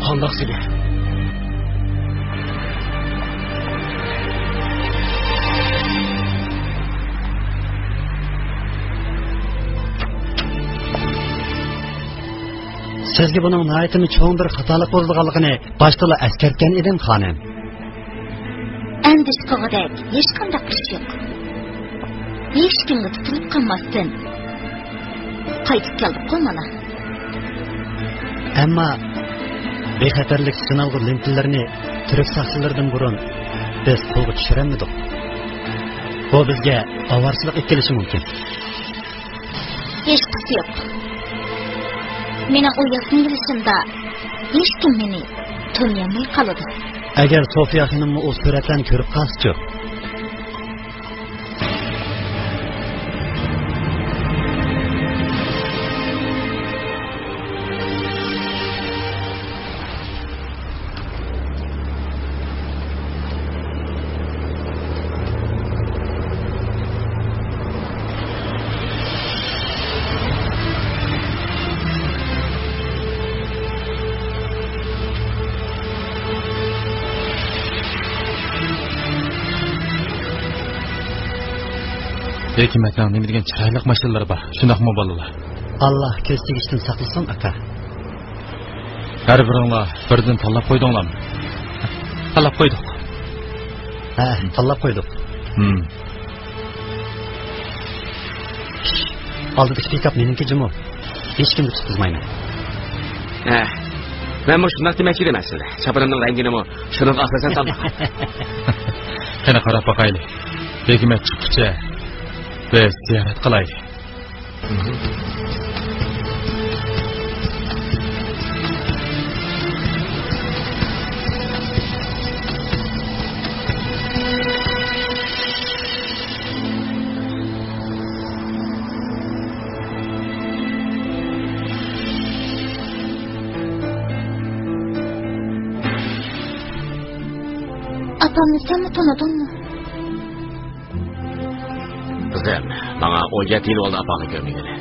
قانداق سىزگە؟ سىزگە بۇنىڭ ناھايىتىمۇ چوڭ بىر خاتالىق بولىدىغانلىقىنى باشتىلا ئەسكەرتكەن ئىدىم، خانىم. ئەندىشە قىلغۇدەك ھېچقانداق ئىش يوق. ھېچكىمگە تۇتۇلۇپ قالماستىن، قايتىپ كەلدۇققۇ مانا. ئەمما بىخەتەرلىك سىنالغۇ لېنتىلىرىنى تۈرك ساقچىلىرىدىن بۇرۇن بىز قولغا چۈشۈرەلمىدۇق. بۇ بىزگە ئاۋارىچىلىق ئېلىپ كېلىشى مۇمكىن. ھېچقىسى يوق. مېنىڭ ئۇ ياسىنىۋېلىشىمدا ھېچكىم مېنى تونۇيالماي قالىدۇ. ئەگەر سوفىيا خېنىممۇ ئۇ سۈرەتلەرنى كۆرۈپ قالسىچۇ؟ ھېكمەتنىڭ نېمە دېگەن چىرايلىق ماشىنىلىرى بار، شۇنداقمۇ بالىلار؟ ئاللا كۆز تېگىشتىن ساقلىسۇن، ئاكا. ھەر بىرىڭلار بىردىن تاللاپ قويدۇڭلارمۇ؟ تاللاپ قويدۇق. ھە، تاللاپ قويدۇق. ھىم. ئالدىدىكى پىكاپ مېنىڭكى جۇمۇ. ھېچكىمگە تۇتقۇزمايمەن. ھە، مەنمۇ شۇنداق دېمەكچى ئىدىم ئەسلىدە. چاپىنىمنىڭ رەڭگىنىمۇ شۇنىڭغا ئاساسەن تاللىغان. قېنى، قاراپ باقايلى. ھېكمەت چىققۇچە بىز زىيارەت قىلايلى. ئاپامنى سەنمۇ تونۇدۇڭمۇ؟ قىزىم، ماڭا ئون يەتتە يىل بولدى ئاپاڭنى كۆرمىگىلى.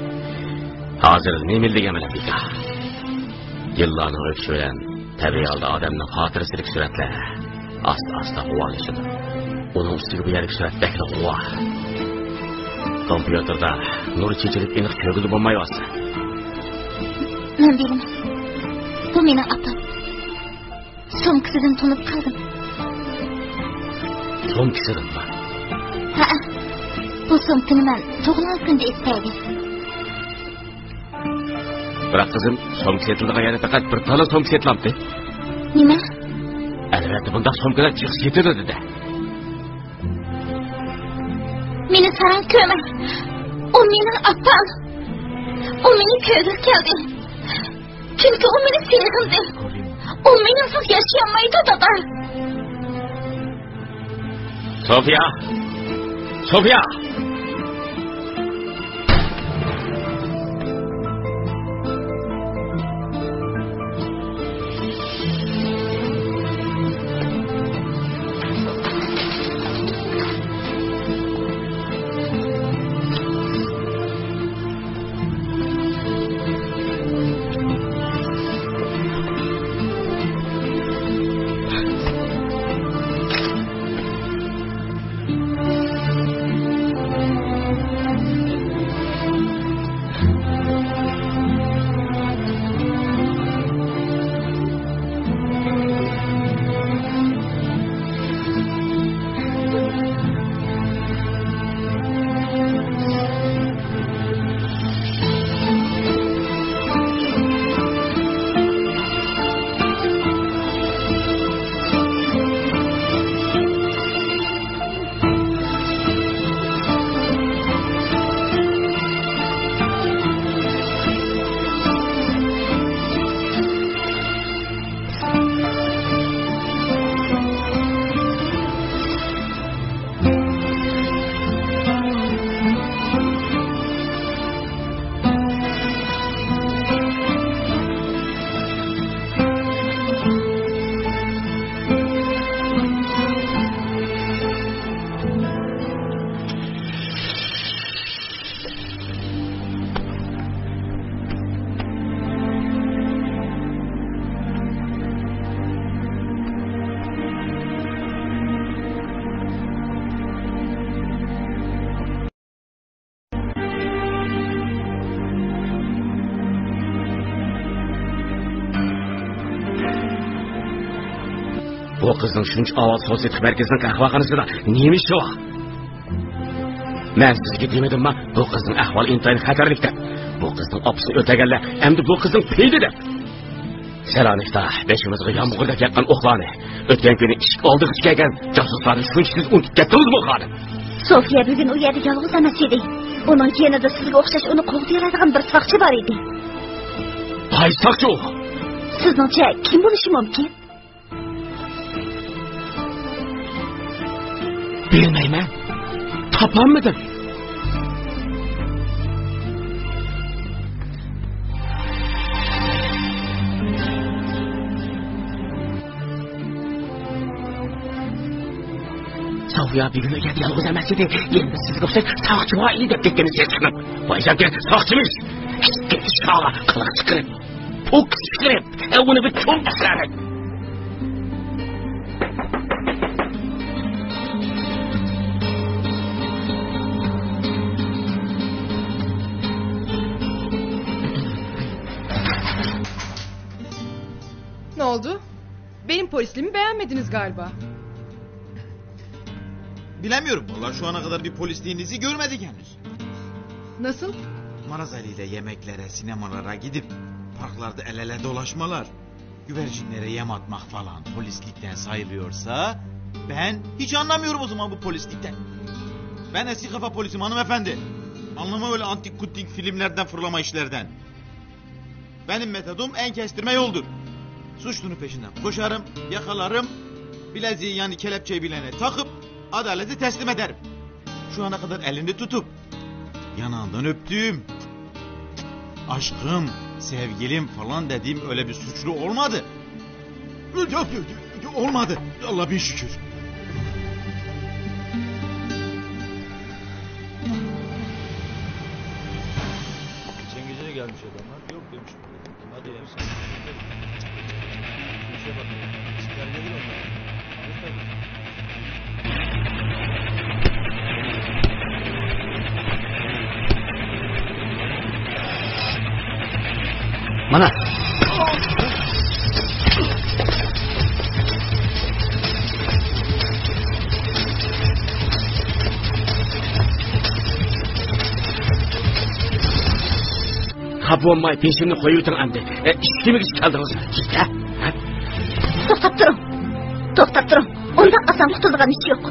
ھازىر نېمە دېگەن بىلەن بىكار. يىللارنىڭ ئۆتۈشى بىلەن تەبىئىي ھالدا ئادەمنىڭ خاتىرىسىدىكى سۈرەتلەر ئاستا-ئاستا غۇۋالىشىدۇ. ئۇنىڭ ئۈستىگە بۇ يەردىكى سۈرەت بەكلا غۇۋا. كومپيۇتېردا نۇر چېچىلىپ ئېنىق كۆرگىلى بولمايۋاتىدۇ. مەن بىلىمەن. بۇ مېنىڭ ئاپام. سومكىسىدىن تونۇپ قالدىم. سومكىسىدىنمۇ؟ ھەئە. بۇ سومكىنى مەن تۇغۇلغان كۈندە ئېلىپ بەرگەن. بىراق قىزىم، سومكا سېتىلىدىغان يەردە پەقەت بىر تاللا سومكا سېتىلامتى؟ نېمە؟ ئەلۋەتتە، بۇنداق سومكىلار جىق سېتىلىدۇ-دە. مېنى ساراڭ كۆرمە. ئۇ مېنىڭ ئاپام. ئۇ مېنى كۆرگىلى كەلدى. چۈنكى ئۇ مېنى سېغىندى. ئۇ مېنىڭسىز ياشىيالمايدۇ، دادا. سوفىيا! سوفىيا! بۇ قىزنىڭ شۇنچە ئاۋۋال سوتسېتىق مەركىزىنىڭ قەھۋەخانىسىدا نېمە ئىشى بار؟ مەن سىزگە دېمىدىمما، بۇ قىزنىڭ ئەھۋالى ئىنتايىن خەتەرلىك دەپ؟ بۇ قىزنىڭ ئاپىسىنى ئۆلتۈرگەنلەر ئەمدى بۇ قىزنىڭ پېيىدە دەپ. سەلانىكتا بېشىمىزغا يامغۇردەك ياغقان ئوقلارنى، ئۆتكەن كۈنى ئىشىك ئالدىغىچە كەلگەن جاسۇسلارنى شۇنچە تېز ئۇنتۇپ كەتتىڭىزمۇ، خانىم؟ سوفىيە بۈگۈن ئۇ يەردە يالغۇز ئەمەس ئىدى. ئۇنىڭ يېنىدا سىزگە ئوخشاش ئۇنى قوغدىيالايدىغان بىر ساقچى بار ئىدى. قايسى ساقچى ئۇ؟ سىزنىڭچە كىم بولۇشى مۇمكىن؟ بىلمەيمەن. تاپالمىدىم. سوفىيا بۈگۈن ئۆيدە يالغۇز ئەمەس ئىدى. يەنە سىزگە ئوخشاش ساقچى بار ئىدى دەپ كەتكىنى سېسىقىپ. ۋايجانكەن، ساقچىمىش. ئىككى ئىشقاغا قىلىق چىقىرىپ، پوكۇس چىقىرىپ، ئەۋۇنى بىر چوڭ ئىشلەرنى. Ne oldu? Benim polisliğimi beğenmediniz galiba. Bilemiyorum. Vallahi şu ana kadar bir polisliğinizi görmedik henüz. Nasıl? Maraz Ali ile yemeklere, sinemalara gidip parklarda el ele dolaşmalar, güvercinlere yem atmak falan polislikten sayılıyorsa ben hiç anlamıyorum o zaman bu polislikten. Ben eski kafa polisim hanımefendi. Anlamam öyle antik kuntik filmlerden fırlama işlerden. Benim metodum en kestirme yoldur. Suçlunun peşinden koşarım, yakalarım, bileziği yani kelepçeyi bileğine takıp adalete teslim ederim. Şu ana kadar elini tutup yanağından öptüğüm, aşkım, sevgilim falan dediğim öyle bir suçlu olmadı. Olmadı. Allah bin şükür. Geçen gece de Bir şey olmaz. Yok demiş. Hadi ya, sen. Bir şey bak. Gel, gel, gel. مانا. خاپا بولماي، پېشىمنى قويۇۋېتىڭ ئەمدى. ئە، ئىش دېمىگۈچە كەلدىڭىز. ھە؟ توختاپ تۇرۇڭ. توختاپ تۇرۇڭ. ئۇنداق ئاسان قۇتۇلىدىغان ئىش يوق.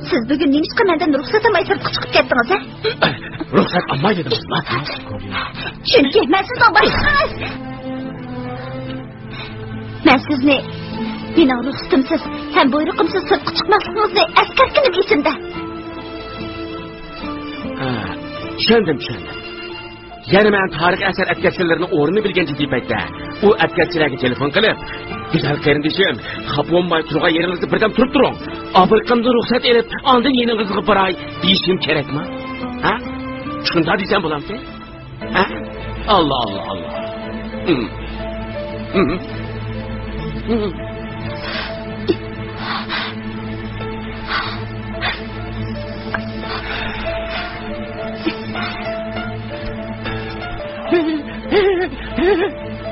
سىز بۈگۈن نېمىشقا مەندىن رۇخسەت ئالماي سىرتقا چىقىپ كەتتىڭىز، ھە؟ رۇخسەت ئالماي دېدىڭىزمۇ؟ چۈنكى مەن سىزنىڭ باشلىقىڭىز. مەن سىزنى مېنىڭ رۇخسىتىمسىز ھەم بۇيرۇقۇمسىز سىرتقا چىقماسلىقىڭىزنى ئەسكەرتكىنىم ئېسىمدە. ھە، چۈشەندىم، چۈشەندىم. يەنە مەن تارىخىي ئەسەر ئەتكەسچىلىرىنىڭ ئورنىنى بىلگەن جىددىي پەيتتە، ئۇ ئەتكەسچىلەرگە تېلېفون قىلىپ، «گۈزەل قېرىندىشىم، خاپا بولماي تۇرغان يېرىڭىزدا بىردەم تۇرۇپ تۇرۇڭ. ئابىلىكامدىن رۇخسەت ئېلىپ، ئاندىن يېنىڭىزغا باراي» دېيىشىم كېرەكمۇ؟ ھە؟ شۇنداق دېسەم بولامتى؟ ھە؟ ئاللا، ئاللا، ئاللا. ھىم. ھىم. ھىم.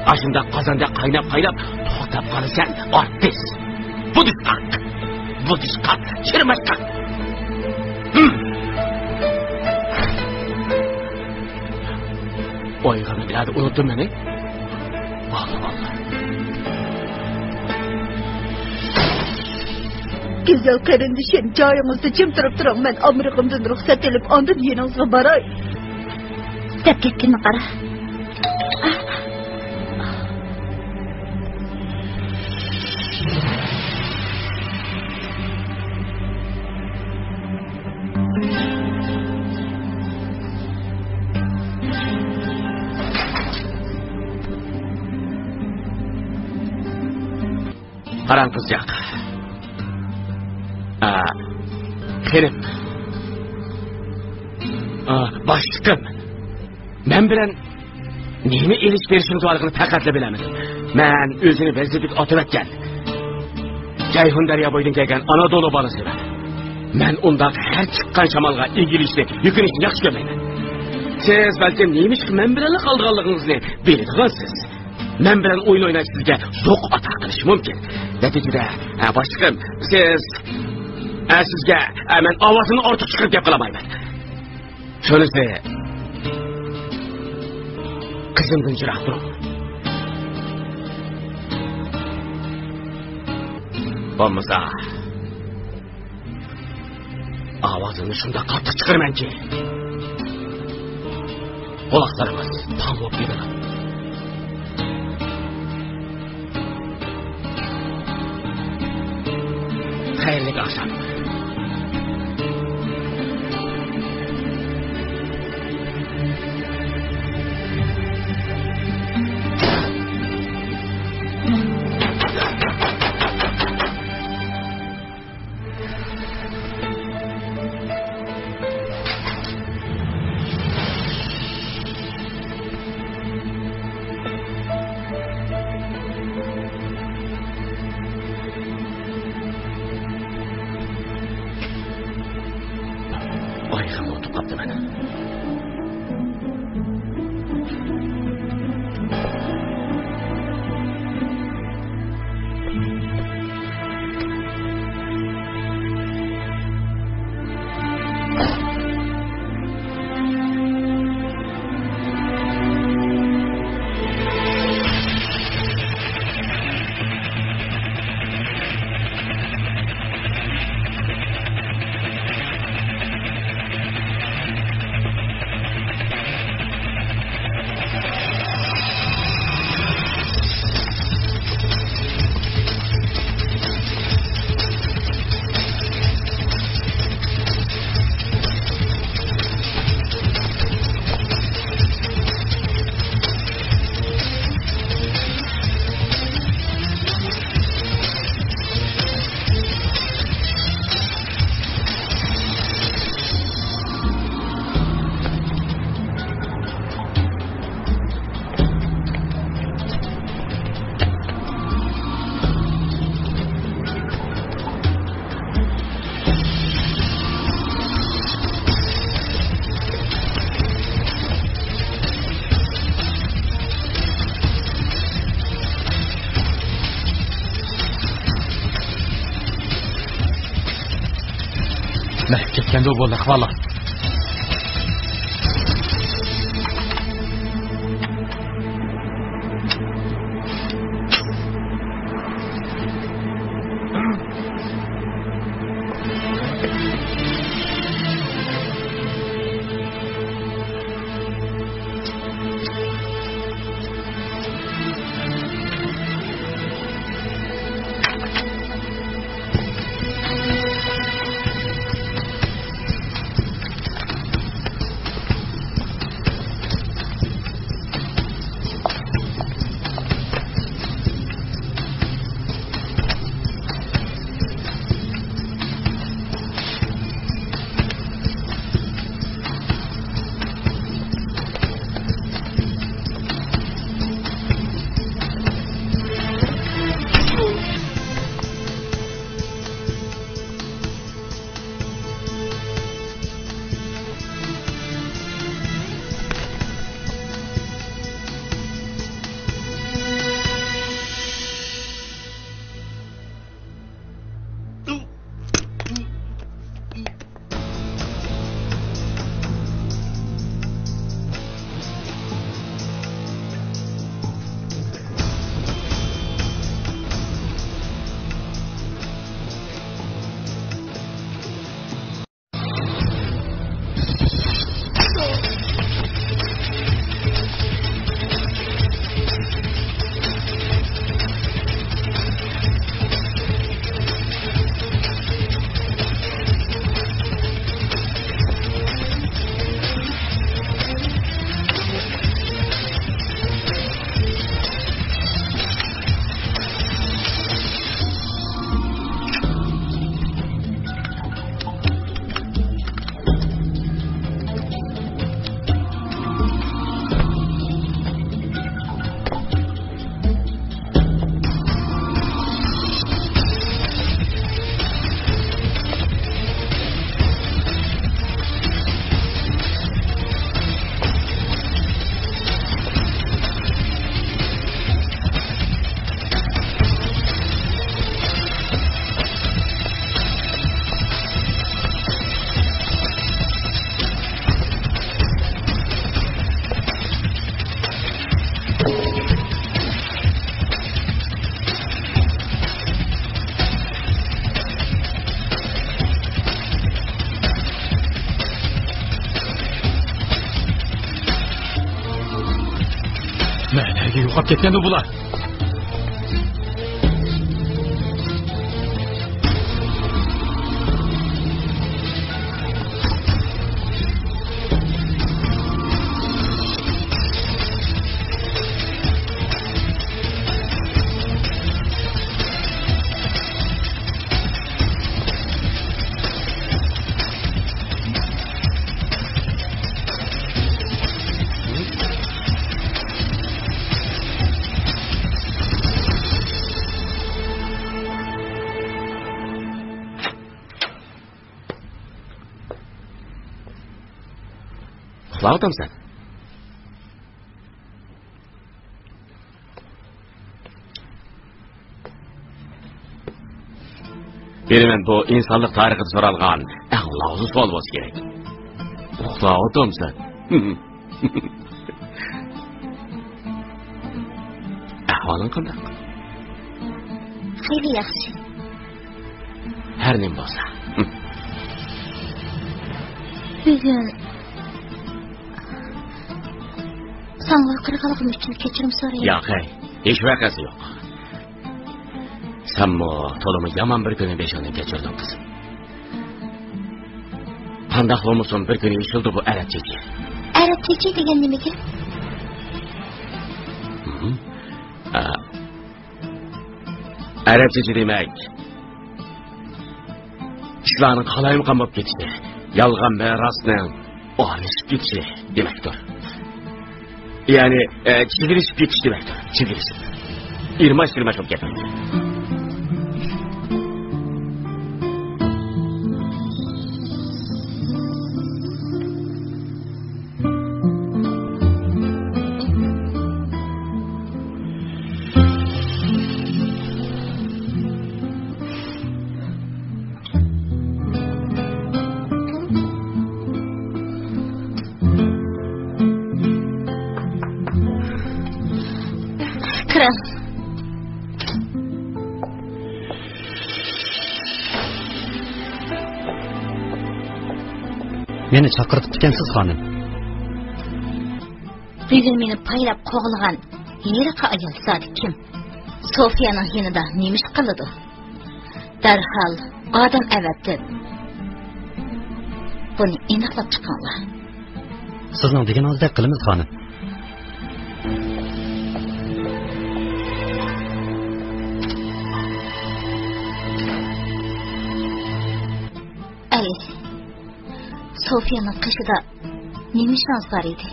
ئاشۇنداق قازاندەك قايناپ-قايناپ توختاپ قالىسەن، ئارتىس. بۇدۇشقاق. بۇدۇشقاق. چىرماشقاق. ھىم. ئويغىنىپ بىلەردە ئۇنتۇم مېنى. ۋاللا، ۋاللا. گۈزەل قېرىندىشىم، جايىڭىزدا جىم تۇرۇپ تۇرۇڭ، مەن ئامرىقىمدىن رۇخسەت ئېلىپ، ئاندىن يېنىڭىزغا باراي. دەپ كەتكىنىنى قارا. قاراڭ قىزچاق. ئا، خېنىم. ئا، باشلىقىم. مەن بىلەن نېمە ئېلىش بېرىشىمىز بارلىقىنى پەقەتلا بىلەلمىدىم. مەن ئۆزىنى ۋەزىپىگە ئاتىۋەتكەن جەيھۇن دەريا بويىدىن كەلگەن ئانادولۇ بالىسى. مەن ئۇنداق ھەر چىققان شامالغا ئېگىلىشنى، يۈكۈنۈشنى ياخشى كۆرمەيمەن. سىز بەلكىم نېمىشقا مەن بىلەنلا قالىدىغانلىقىڭىزنى بىلىدىغانسىز. مەن بىلەن ئويۇن ئويناش سىزگە زوق ئاتا قىلىشى مۇمكىن. نەتىجىدە، ھە، باشلىقىم، سىز، ھە، سىزگە، ھە، مەن ئاۋازىمنى ئارتۇق چىقىرىپ گەپ قىلالمايمەن. شۇنىسى، قىزىمدىن يىراق تۇرۇڭ. بولمىسا، ئاۋازىمنى شۇنداق قاتتىق چىقىرىمەنكى، قۇلاقلىرىڭىز تاڭ بولۇپ كېتىدۇ. خەيرلىك ئاخشام. ئايىغىمنى ئۇنتۇپ قاپتىمەن. مەھكىپ كەتكەندۇ بۇ لەقۋالار؟ مەنەگە يوقاپ كەتكەندۇ بۇلار؟ ئۇخلاۋاتامسەن؟ بىلىمەن، بۇ ئىنسانلىق تارىخىدا سورالغان ئەڭ لاۋزا سوئال بولسا كېرەك. ئۇخلاۋاتامسەن؟ ئەھۋالىڭ قانداق؟ خېلى ياخشى. ھەر نېمە بولسا. بۈگۈن ساڭا ۋارقىرىغانلىقىم ئۈچۈن كەچۈرۈم سورايمەن. ياق، ھەي، ھېچ ۋەقەسى يوق. سەنمۇ تولىمۇ يامان بىر كۈننى بېشىڭدىن كەچۈردۈڭ، قىزىم. قانداق بولمىسۇن، بىر كۈنى يېشىلدى بۇ ئەرەب چېچى. ئەرەب چېچى دېگەن نېمە گەپ؟ ھىم. ئا، ئەرەب چېچى دېمەك، ئىشلارنىڭ قالايمىقان بولۇپ كېتىشى، يالغان ۋە راستنىڭ ئارىلىشىپ كېتىشى دېمەكتۇر. يەنى، ئە، چىگىلىشىپ كېتىش دېمەكتۇر. چىگىلىشىپ. ئىرماش-تىرماش بولۇپ كەتمەكتۇر. مېنى چاقىرتىپتىكەنسىز، خانىم. بۈگۈن مېنى پايلاپ قوغلىغان ھېلىقى ئايال زادى كىم؟ سوفىيەنىڭ يېنىدا نېمە ئىش قىلىدۇ؟ دەرھال ئادەم ئەۋەتىپ، بۇنى ئېنىقلاپ چىقىڭلار. سىزنىڭ دېگىنىڭىزدەك قىلىمىز، خانىم. ئەي، سوفىيەنىڭ قېشىدا نېمە ئىشىڭىز بار ئىدى؟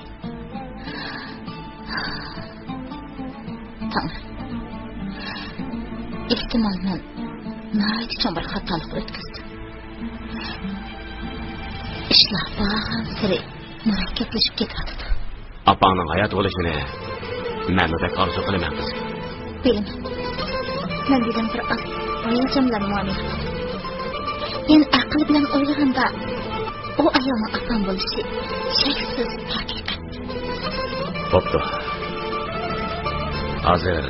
تاڭرىم، ئېھتىمال، مەن ناھايىتى چوڭ بىر خاتالىق ئۆتكۈزدۈم. ئىشلار بارغانسېرى مۇرەككەپلىشىپ كېتىۋاتىدۇ. ئاپاڭنىڭ ھايات بولۇشىنى مەنمۇ بەك ئارزۇ قىلىمەن، قىزىم. بىلىمەن. مەن بۈگۈن بىر ئاز ھاياجان بىلەن مۇئامىلە قىلدىم. يەنە ئەقىل بىلەن ئويلىغاندا، ئۇ ئايالنىڭ ئاپام بولۇشى شەكسىز ھەقىقەت. بوپتۇ. ھازىر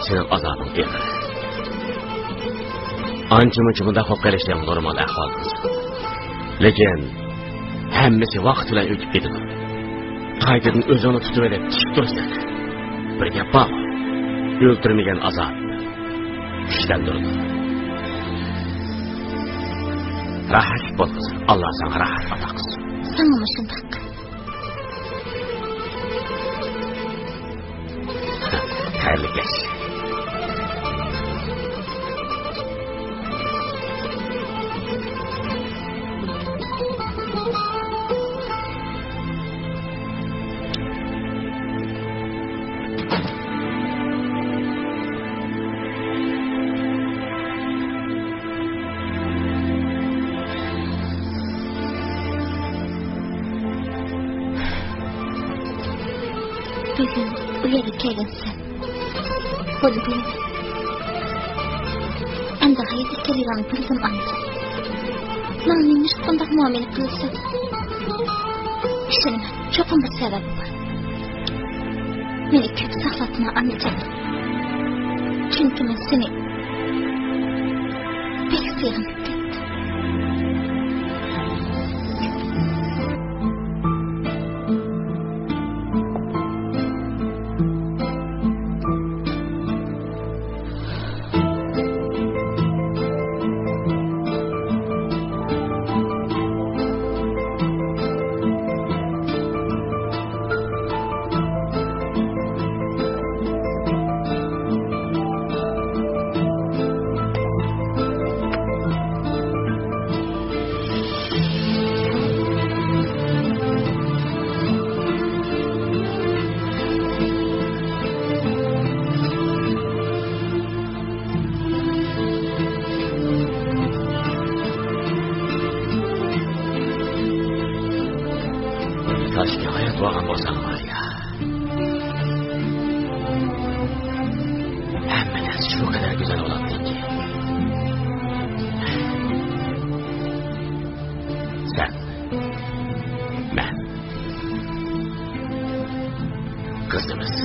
سېنىڭ ئازابىڭ ئېغىر. ئانچە-مۇنچە بۇنداق بولۇپ قېلىشىڭ نورمال ئەھۋال، قىزىم. لېكىن ھەممىسى ۋاقىت بىلەن ئۆتۈپ كېتىدۇ. قايتىدىن ئۆزۈڭنى تۇتۇۋېلىپ تىك تۇرىسەن. بىر گەپ بار، ئۆلتۈرمىگەن ئازاب كۈچلەندۈرىدۇ. راھەتلىك بول، قىزىم. ئاللا ساڭا راھەت ئاتا قىلسۇن. ساڭىمۇ شۇنداق. خەيرلىك كەچ. بۈگۈن ئۇ يەرگە كەلگەنسەن. بۇنى بىلىمەن. ئەمدى ھايات ئىكەنلىكىڭنى بىلدىم، ئانىجان. ماڭا نېمىشقا بۇنداق مۇئامىلە قىلىسەن؟ ئىشىنىمەن، چوقۇم بىر سەۋەب بار. مېنى كۆپ ساقلاتما، ئانىجان. چۈنكى مەن سېنى بەك سېغىنىپ كەتتىم. كاشكى ھايات بولغان بولساڭ، مارىيا. ھەممە نەرسە شۇ قەدەر گۈزەل بولاتتىكى. سەن، مەن، قىزىمىز.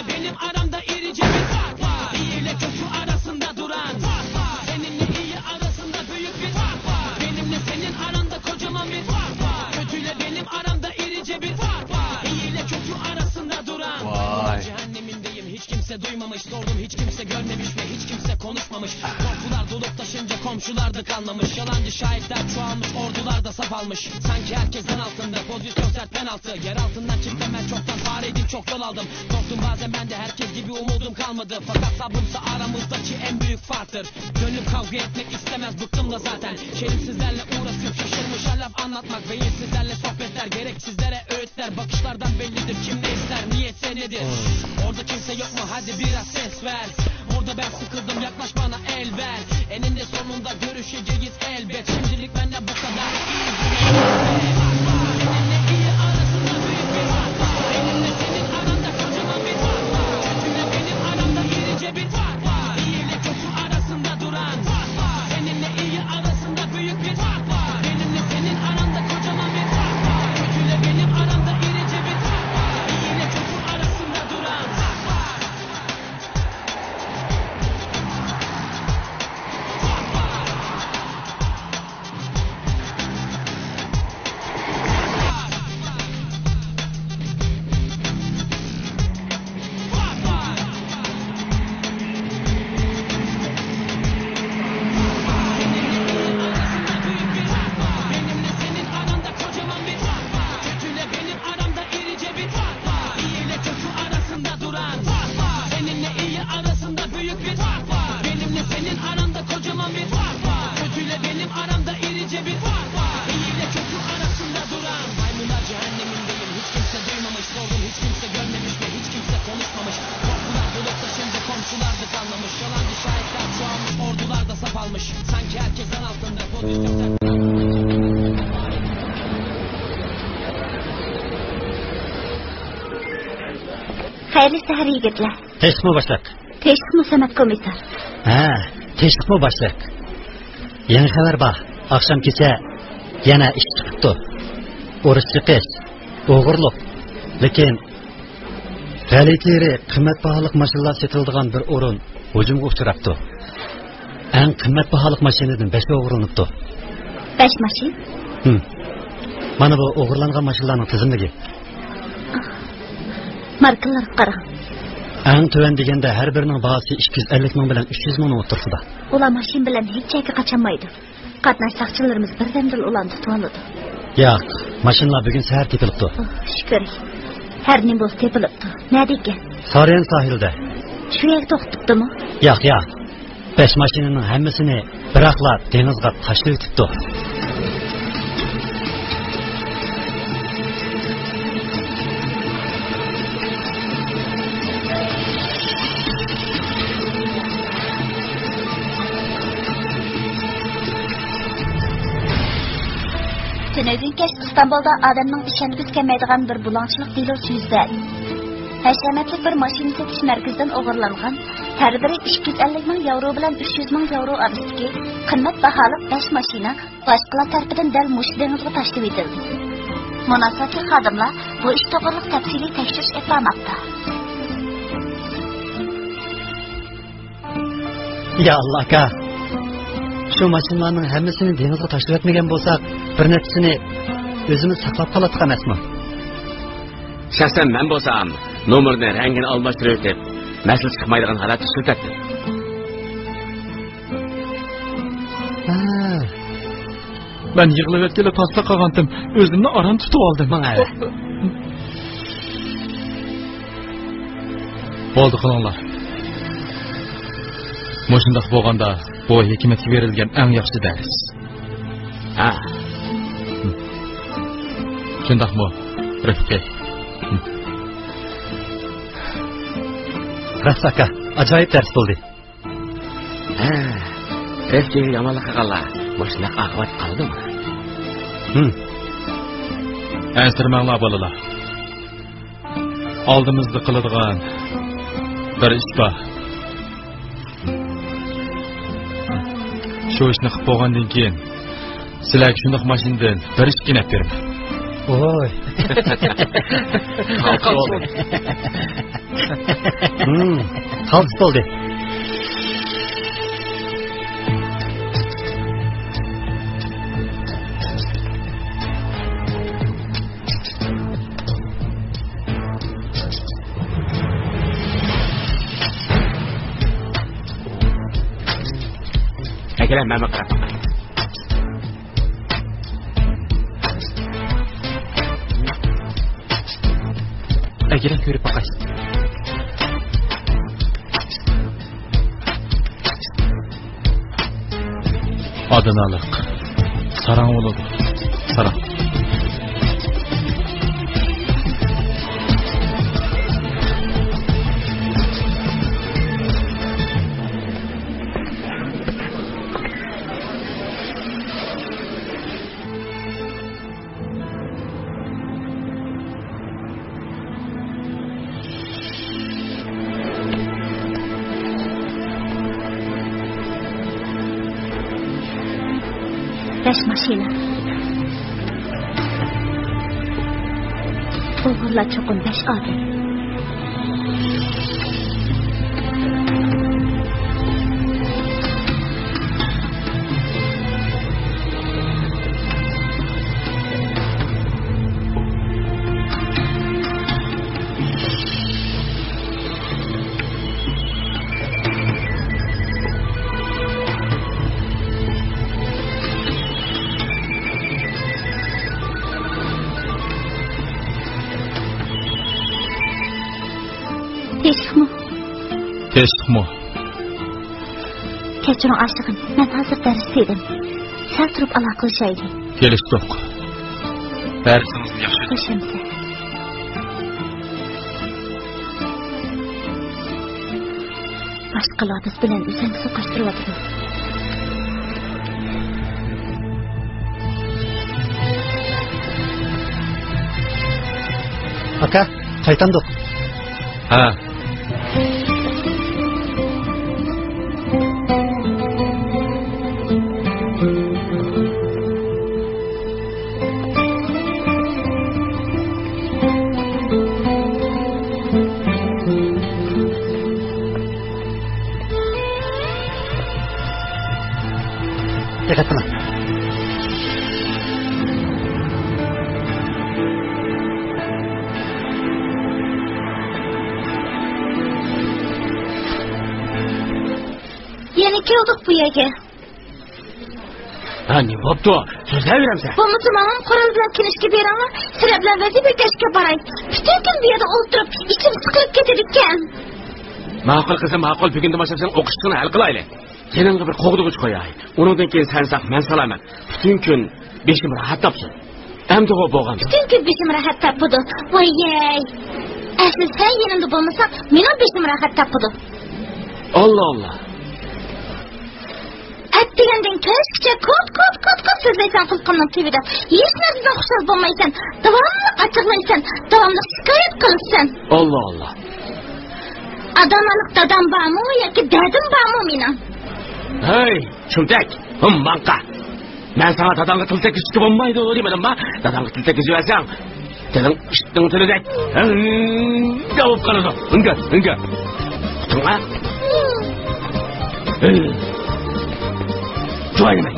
Benim aramda irice bir fark var. İyi ile kötü arasında duran fark var. Seninle iyi arasında büyük bir fark var. Benimle senin aranda kocaman bir fark var. Kötüyle benim aramda irice bir fark var. İyi ile kötü arasında duran. Vay. Cehennemindeyim, hiç kimse duymamış. Sordum, hiç kimse görmemiş ve hiç kimse konuşmamış. Korkular dolup taşınca komşular da kalmamış. Yalancı şahitler çoğalmış, ordular da saf almış. Sanki herkesten altında pozisyon sert penaltı. Yer altından çıktım ben çoktan, tarihim çok yol aldım. Korktum bazen ben de, herkes gibi umudum kalmadı. Fakat sabrımsa aramızdaki en büyük farktır. Gönlüm kavga etmek istemez, bıktım da zaten. Şerefsizlerle uğraşıp şaşırmışa laf anlatmak. Beyinsizlerle sohbetler, gereksizlere öğütler. Bakışlardan bellidir kim ne ister, niyetse nedir. Orada kimse yok mu? Hadi biraz ses ver. Burada ben sıkıldım, yaklaş bana, el ver. Eninde sonunda görüşeceğiz elbet. Şimdilik benden bu kadar. Benimle iyi arasında büyük bir fark var. Benimle senin aranda kocaman bir fark var. Kötüyle benim aramda irice bir fark var. İyi ile kötü arasında duran fark var. Seninle iyi arasında büyük bir fark var. Benimle senin aranda kocaman bir fark var. Kötüyle benim aramda irice bir fark var. İyi ile kötü arasında duran fark var. Aramda irice bir fark var. İyi ile kötü arasında duran fark var. Seninle iyi arasında büyük bir fark var. Benimle senin aranda kocaman bir fark var. Kötüyle benim aramda irice bir fark var. İyi ile kötü arasında duran. Maymunlar cehennemindeyim. Hiç kimse duymamış. Sordum, hiç kimse görmemiş ve hiç kimse konuşmamış. Korkular bulup taşınca komşular da kalmamış. Yalancı şahitler çoğalmış. Ordular da saf almış. Sanki herkes zan altında. Pozisyon sen خەيرلىك سەھەر يىگىتلەر. تىنچلىقمۇ باشلىق؟ تىنچلىقمۇ سەمەت كومىسسار؟ ھە، تىنچلىقمۇ باشلىق؟ يېڭى خەۋەر بار. ئاخشام كېچە يەنە ئىش چىقىپتۇ. ئۇرۇش چېقىش، ئوغرىلىق. لېكىن غەلىتە يېرى قىممەت باھالىق ماشىنىلار سېتىلىدىغان بىر ئورۇن ھۇجۇمغا ئۇچراپتۇ. ئەڭ قىممەت باھالىق ماشىنىدىن بەش ئوغرىلىنىپتۇ. بەش ماشىنا؟ ھىم. مانا بۇ ئوغرىلانغان ماشىنىلارنىڭ تىزىملىكى. ماركىلارغا قاراڭ. ئەڭ تۆۋەن دېگەندە ھەر بىرىنىڭ باھاسى ئىككى يۈز ئەللىك مىڭ بىلەن ئۈچ يۈز مىڭنىڭ ئوتتۇرىسىدا. ئۇلار ماشىنا بىلەن ھېچ يەرگە قاچالمايدۇ. قاتناش ساقچىلىرىمىز بىردەمدىلا ئۇلارنى تۇتۇۋالىدۇ. ياق، ماشىنىلار بۈگۈن سەھەر تېپىلىپتۇ. ئوھ، شۈكۈر. ھەر نېمە بولسا تېپىلىپتۇ. نەدىكەن؟ ساريان ساھىلدا. شۇ يەرگە توختىتىپتۇمۇ؟ ياق، ياق. بەش ماشىنىنىڭ ھەممىسىنى بىراقلا دېڭىزغا تاشلىۋېتىپتۇ. تۈنۈگۈن كەچ ئىستانبۇلدا ئادەمنىڭ ئىشەنگۈسى كەلمەيدىغان بىر بۇلاڭچىلىق دېلوسى يۈز بەردى. ھەشەمەتلىك بىر ماشىنا سېتىش مەركىزىدىن ئوغرىلانغان ھەر بىرى ئىككى يۈز ئەللىك مىڭ ياۋرو بىلەن ئۈچ يۈز مىڭ ياۋرو ئارىسىدىكى قىممەت باھالىق بەش ماشىنا باشقىلار تەرىپىدىن دەل مۇشۇ دېڭىزغا تاشلىۋېتىلدى. مۇناسىۋەتلىك خادىملار بۇ ئىش توغرىلىق تەپسىلىي تەكشۈرۈش ئېلىپ بارماقتا. يا ئاللا، ئاكا. شۇ ماشىنىلارنىڭ ھەممىسىنى دېڭىزغا تاشلىۋەتمىگەن بولساق، بىر نەچچىسىنى ئۆزىمىز ساقلاپ قالاتتۇق ئەمەسمۇ؟ شەخسەن مەن بولسام، نومۇرىنى، رەڭگىنى ئالماشتۇرۇۋېتىپ، مەسىلە چىقمايدىغان ھالەتتە ئىشلىتەتتىم. ھە. مەن يىغلىۋەتكىلى تاسلا قالغانتىم. ئۆزۈمنى ئاران تۇتۇۋالدىم. ماڭا ئەۋە. بولدى، قىلىڭلار. مۇشۇنداق بولغاندا، بۇ ھېكمەتكە بېرىلگەن ئەڭ ياخشى دەرس. ھە. شۇنداقمۇ، رىفقى؟ راست، ئاكا، ئاجايىپ دەرس بولدى. ھە، رەسكىگە يامانلىق قىلغانلار مۇشۇنداق ئاقىۋەت قالىدۇ. ھىم. ئەنسىرىمەڭلار، بالىلار. ئالدىمىزدا قىلىدىغان بىر ئىش بار. شۇ ئىشنى قىلىپ بولغاندىن كېيىن، سىلەرگە شۇنداق ماشىنىدىن بىر ئىككىنى ئەپ بېرىمەن. ۋوي. قالتىس بولدى. ھىم، قالتىس بولدى. ئەكەلە، مەن قاراپ باقاي. ئەكەلە، كۆرۈپ باقاي. ئادىنالىق. ساراڭ بولىدۇ. ساراڭ. بەش ماشىنا. ئۇيغۇرلار چوقۇم بەش ئادەم. تىنچلىقمۇ؟ تىنچلىقمۇ؟ كەچۈرۈڭ، ئاشىقىم، مەن ھازىر دەرستە ئىدىم. سەل تۇرۇپ ئالاقىلىشايلى. كېلىشتۇق. دەرسىڭىزنى ياخشى ئۆتۈڭ. خوش ئەمىسە. باشقىلار بىز بىلەن ئۆزەڭگە سوقاشتۇرۇۋاتىدۇ. ئاكا، قايتامدۇق؟ ھە. دىققەت قىلىڭ. يەنە كەلدۇق بۇ يەرگە. ھە، نېمە بوپتۇ؟ سۆزلەۋېرەمسەن. بولمىسا ماڭىمۇ قورال بىلەن كىنىشكا بېرىڭلار، سىلەر بىلەن ۋەزىپە ئۆتەشكە باراي. پۈتۈن كۈن بۇ يەردە ئولتۇرۇپ، ئىچىم سىقىلىپ كېتىدىكەن. ماقۇل قىزىم، ماقۇل، بۈگۈن دېمىسا سېنىڭ ئوقۇشلۇقىڭنى ھەل قىلايلى. يېنىڭغا بىر قوغدىغۇچ قوياي. ئۇنىڭدىن كېيىن سەن ساق، مەن سالامەت. پۈتۈن كۈن بېشىم راھەت تاپسۇن. ئەمدىغۇ بولغان. پۈتۈن كۈن بېشىم راھەت تاپىدۇ. ۋايەي. ئەسلى سەن يېنىمدا بولمىساڭ، مېنىڭ بېشىم راھەت تاپىدۇ. ئاللا، ئاللا. ئەتىگەندىن كەچكىچە كوت، كوت، كوت، كوت سۆزلەيسەن قۇلىقىمنىڭ تۈۋىدە. ھېچ نەرسىدىن خۇشال بولمايسەن. داۋاملىق ئاچچىقلايسەن. داۋاملىق شىكايەت قىلىسەن. ئاللا، ئاللا. ئاداملىق دادام بارمۇ ياكى دەدىم بارمۇ مېنىڭ؟ ھەي، چۈمتەك، ھىم، ماڭقا. مەن ساڭا داداڭغا تىل تەگكۈزۈشكە بولمايدۇ دېمىدىمما؟ داداڭغا تىل تەگكۈزۈۋەرسەڭ، تىلىڭ ئىتنىڭ تىلىدەك ھىڭگا بولۇپ قالىدۇ. ھىڭگا، ھىڭگا. ئۇقتۇڭما؟ ھىي. جۇۋاينىمەن.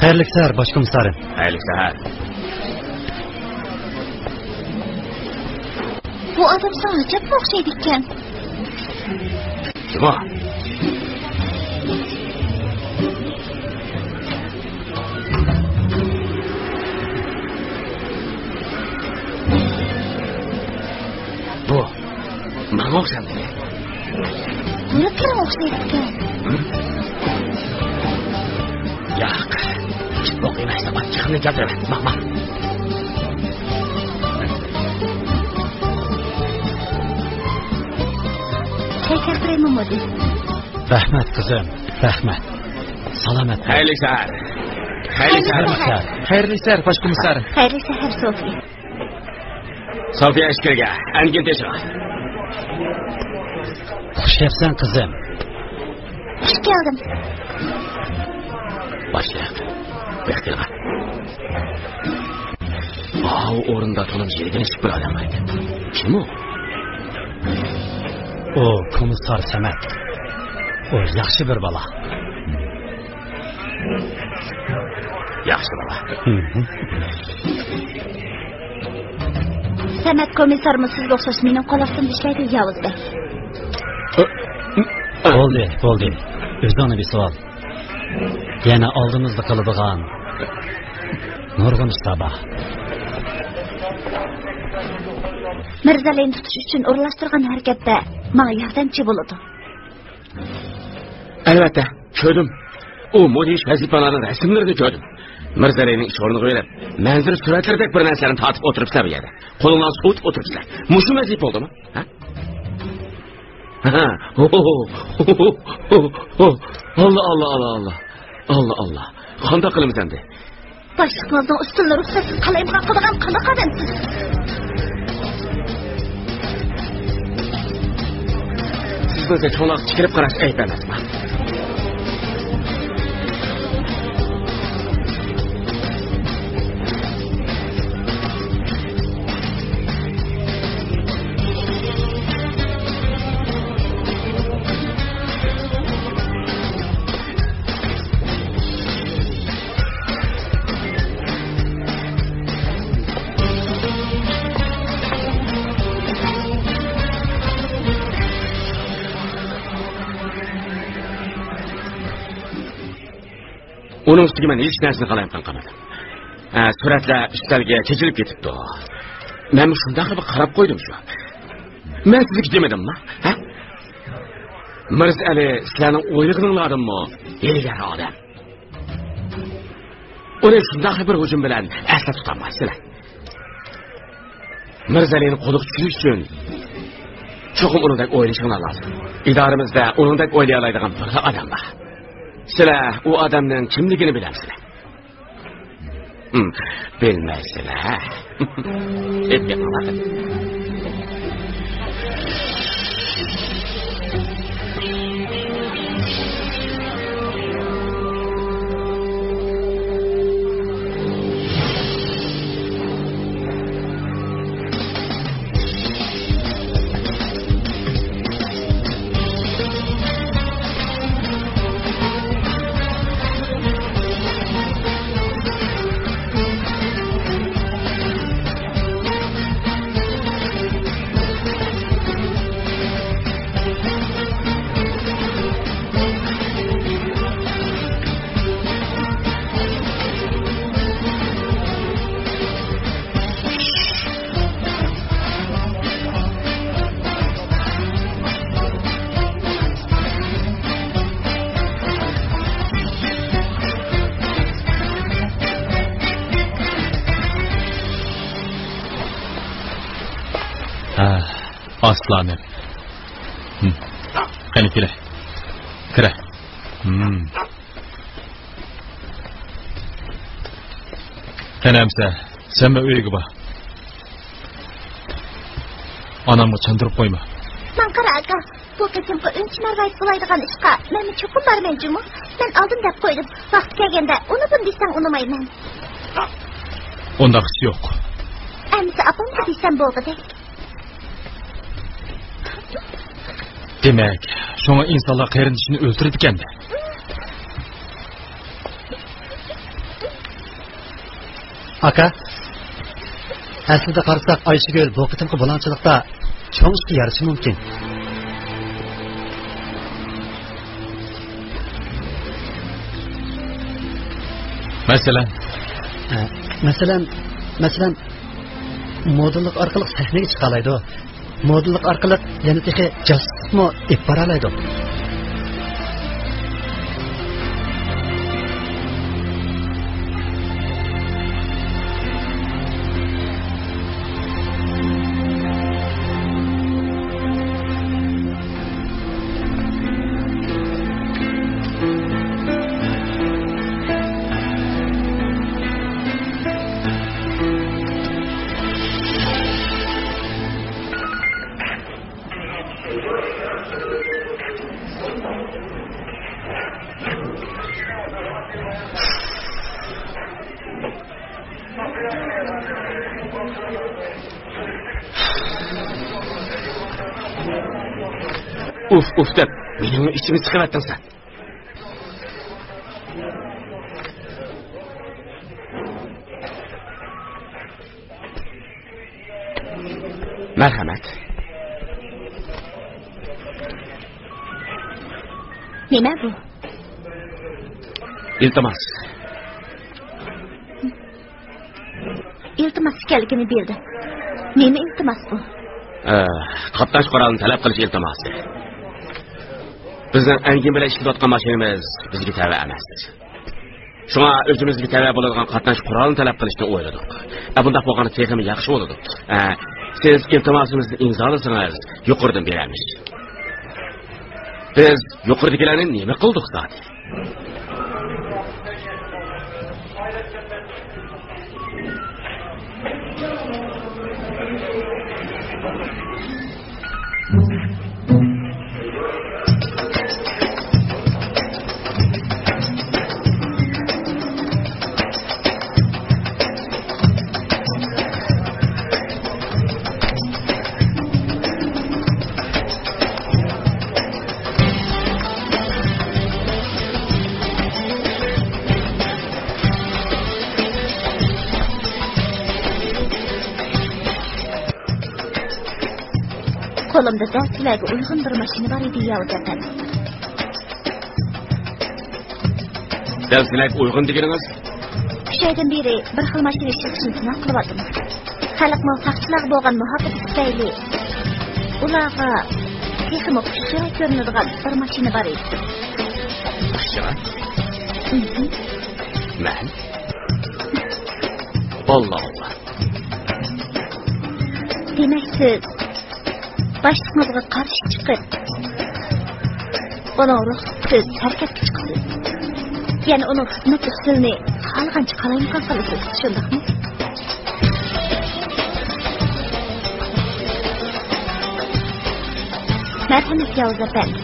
خەيرلىك سەھەر، باش كومىسسارىم. خەيرلىك سەھەر. بۇ ئادەم ساڭا ئەجەبمۇ ئوخشايدىكەن. جۇما. بۇ ماڭا ئوخشامدۇ؟ سۈرەتلىرىڭ ئوخشايدىكەن. ياق. ئىت بوق ئەمەس، ئاچچىقىمنى كەلتۈرىمەن. ماڭ، ماڭ. چاي كەلتۈرەيمۇ، مۇدىر؟ رەھمەت، قىزىم، رەھمەت. سالامەت بول. خەيرلىك سەھەر. خەيرلىك سەھەر. خەيرلىك سەھەر، باش كومىسسار. خەيرلىك سەھەر، سوفىيە. سوفىيە ئىچكىرىگە، ئەنگىن تېشىغا. خۇش كەپسەن، قىزىم. خۇش كەلدىم. باشلىق، بېقىڭ. ئاۋۇ ئورۇندا تونۇم يېرىدىن چىقىپ بىر ئادەم بار ئىكەن. كىم ئۇ؟ ئۇ كومىسسار سەمەت. ئۇ ياخشى بىر بالا. ياخشى بالا. سەمەت كومىسسارمۇ سىزگە ئوخشاش مېنىڭ قول ئاستىمدا ئىشلەيدۇ، ياۋۇز بەگ. بولدى، بولدى. ئۆزۈڭنى بېسىۋال. يەنە ئالدىمىزدا قالىدىغان نۇرغۇن ئىشلار بار. مىرزالىنى تۇتۇش ئۈچۈن ئورۇنلاشتۇرغان ھەرىكەتتە ماڭا ياردەمچى بولىدۇ. ئەلۋەتتە، كۆردۈم. ئۇ مۇدھىش ۋەزىپىلەرنىڭ رەسىملىرىنى كۆردۈم. مىرزالىنىڭ ئىش ئورنىغا بېرىپ، مەنزىرە سۈرەتلىرىدەك بىر نەرسىلەرنى تارتىپ ئولتۇرۇپسىلەر بۇ يەردە. قولۇڭلارنى سوۋۇتۇپ ئولتۇرۇپسىلەر. مۇشۇ ۋەزىپە بولدىمۇ؟ ھە؟ ئاللا، ئاللا، ئاللا، ئاللا. ئاللا، ئاللا. قانداق قىلىمىز ئەمدى؟ باشلىقىڭىزنىڭ ئۈستىلىنى رۇخسەتسىز قالايمىقان قىلىدىغان قانداق ئادەمسىز؟ سىزنىڭچە چوڭلارغا تىكىلىپ قاراش ئەيىب ئەمەسما؟ ئۇنىڭ ئۈستىگە مەن ھېچ نەرسىنى قالايمىقان قىلمىدىم. ھە، سۈرەتلەر ئۈستەلگە چېچىلىپ كېتىپتۇ. مەن شۇنداق بىر قاراپ قويدۇم شۇ. مەن سىزگە دېمىدىمما؟ ھە؟ مىرزا ئەلى سىلەرنىڭ ئويلىغىنىڭلاردىنمۇ ھىيلىگەر ئادەم. ئۇنى شۇنداق بىر ھۇجۇم بىلەن ئەستە تۇتالمايسىلەر. مىرزالىنى قولغا چۈشۈرۈش ئۈچۈن چوقۇم ئۇنىڭدەك ئويلىشىڭلار لازىم. ئىدارىمىزدە ئۇنىڭدەك ئويلىيالايدىغان بىرلا ئادەم بار. سىلەر ئۇ ئادەمنىڭ كىملىكىنى بىلەمسىلەر؟ ھىم، بىلمەيسىلەر. دەپ بېقىڭلار. ھە، ئاسلانىم. ھىم. قېنى، كىرە. كىرە. ھىم. قېنى ئەمسە، سەنمۇ ئۆيگە بار. ئانامغا چاندۇرۇپ قويما. ماڭا قارا، ئاكا. بۇ قېتىمقى ئۈنچە مەرۋايىت بولايدىغان ئىشقا مەنمۇ چوقۇم بارىمەن جۇمۇ. مەن ئالدىن دەپ قويدۇم. ۋاقتى كەلگەندە ئۇنى بۇنى دېسەڭ ئۇنىمايمەن. ئۇنداق ئىش يوق. ئەمىسە ئاپامغا دېسەم بولغۇدەك. دېمەك، شۇڭا ئىنسانلار قېرىندىشىنى ئۆلتۈرىدىكەن. ئاكا، ئەسلىدە قارىساق، ئايشىگۈل بۇ قېتىمقى بۇلاڭچىلىقتا چوڭ ئىشقا يارىشى مۇمكىن. مەسىلەن؟ ئە، مەسىلەن، مەسىلەن، مودېللىق ئارقىلىق سەھنىگە چىقالايدۇ. مودېللىق ئارقىلىق يەنە تېخى جاسۇسلۇقمۇ ئېلىپ بارالايدۇ. ئۇف، ئۇف دەپ مېنىڭ ئىچىمنى چىقىۋەتتىڭ سەن. مەرھەمەت. نېمە بۇ؟ ئىلتىماس. ئىلتىماس ئىكەنلىكىنى بىلدى. نېمە ئىلتىماس بۇ؟ ئە، قاتناش قورالىنى تەلەپ قىلىش ئىلتىماسى. بىزنىڭ ئەنگىن بىلەن ئىشلىتىۋاتقان ماشىنىمىز بىزگە تەۋە ئەمەس. شۇڭا ئۆزىمىزگە تەۋە بولىدىغان قاتناش قورالىنى تەلەپ قىلىشنى ئويلىدۇق. ئە، بۇنداق بولغاندا تېخىمۇ ياخشى بولىدۇ. ئە، سىز ئىلتىماسىمىزنى ئىمزالىسىڭىز، يۇقىرىدىن بېرەرمىز. بىز يۇقىرىدىكىلەرنى نېمە قىلدۇق زادى؟ قولۇمدا دەل سىلەرگە ئۇيغۇن بىر ماشىنا بار ئىدى، ياۋۇز ئەپەندى. دەل سىلەرگە ئۇيغۇن دېگىنىڭىز؟ ئۈچ ئايدىن بېرى بىر خىل ماشىنا ئىشلىتىشنى سىناق قىلىۋاتىمىز. خەلقنىڭ ساقچىلارغا بولغان مۇھاپىزىتى تۈپەيلى ئۇلارغا تېخىمۇ خۇشچىراي كۆرۈنىدىغان بىر ماشىنا بار ئىدى. خۇشچىراي؟ مم. مەن؟ ئاللا، ئاللا. دېمەك، سىز باشلىقىڭىزغا قارشى چىقىپ، ئۇنىڭ رۇخسىتىسىز ھەرىكەتكە چىقىسىز. يەنى ئۇنىڭ خىزمەت ئۇسۇلىنى خالىغانچە قالايمىقان قىلىسىز، شۇنداقمۇ؟ مەرھەمەت، ياۋۇز ئەپەندى.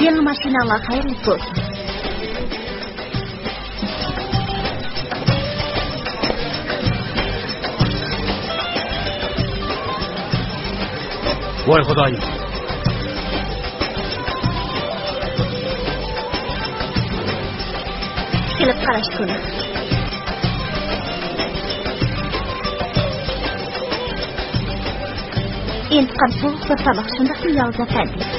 يېڭى ماشىناڭلار خەيرلىك بولسۇن. ۋاي خۇدايىم! كېلىپ قاراش كۈنى. ئىنتىقام سوغۇق بىر تاماق، شۇنداقمۇ، ياۋۇز ئەپەندى؟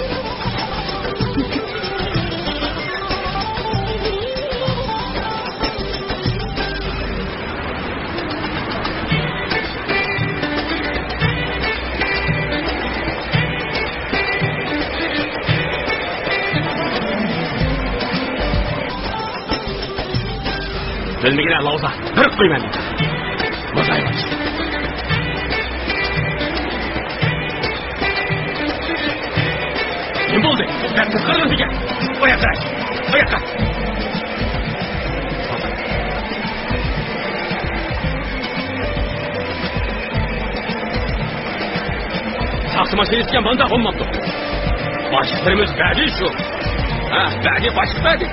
بىلمىگىنە لاۋزا، بىر قويمەن. مازايماچ. نېمە بولدى؟ بەك قىزىقىدىغان دېگەن. ئۇ ياققا. ئۇ ياققا. ساقچى ماشىنىسىكەن، مانداق بولماپتۇ. باشلىقلىرىمىز بەردى شۇ. ھە، بەردى، باشلىق بەردى.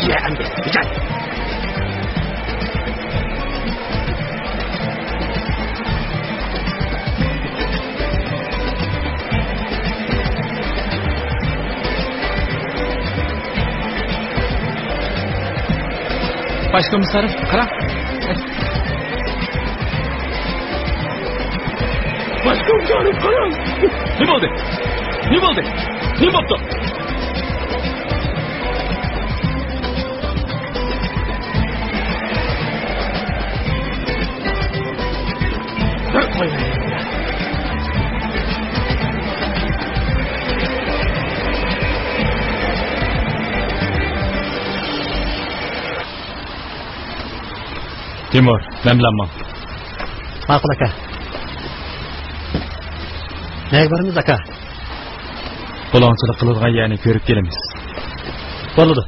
يە ئەمدى، يە. باش كومىسسار، قارا. باش كومىسسار، قارا. نېمە بولدى؟ نېمە بولدى؟ نېمە بوپتۇ؟ بىر قويماي. تىمۇر، مەن بىلەن ماڭ. ماقۇل، ئاكا. نەگە بارىمىز، ئاكا؟ بۇلاڭچىلىق قىلىدىغان يەرنى كۆرۈپ كېلىمىز. بولىدۇ.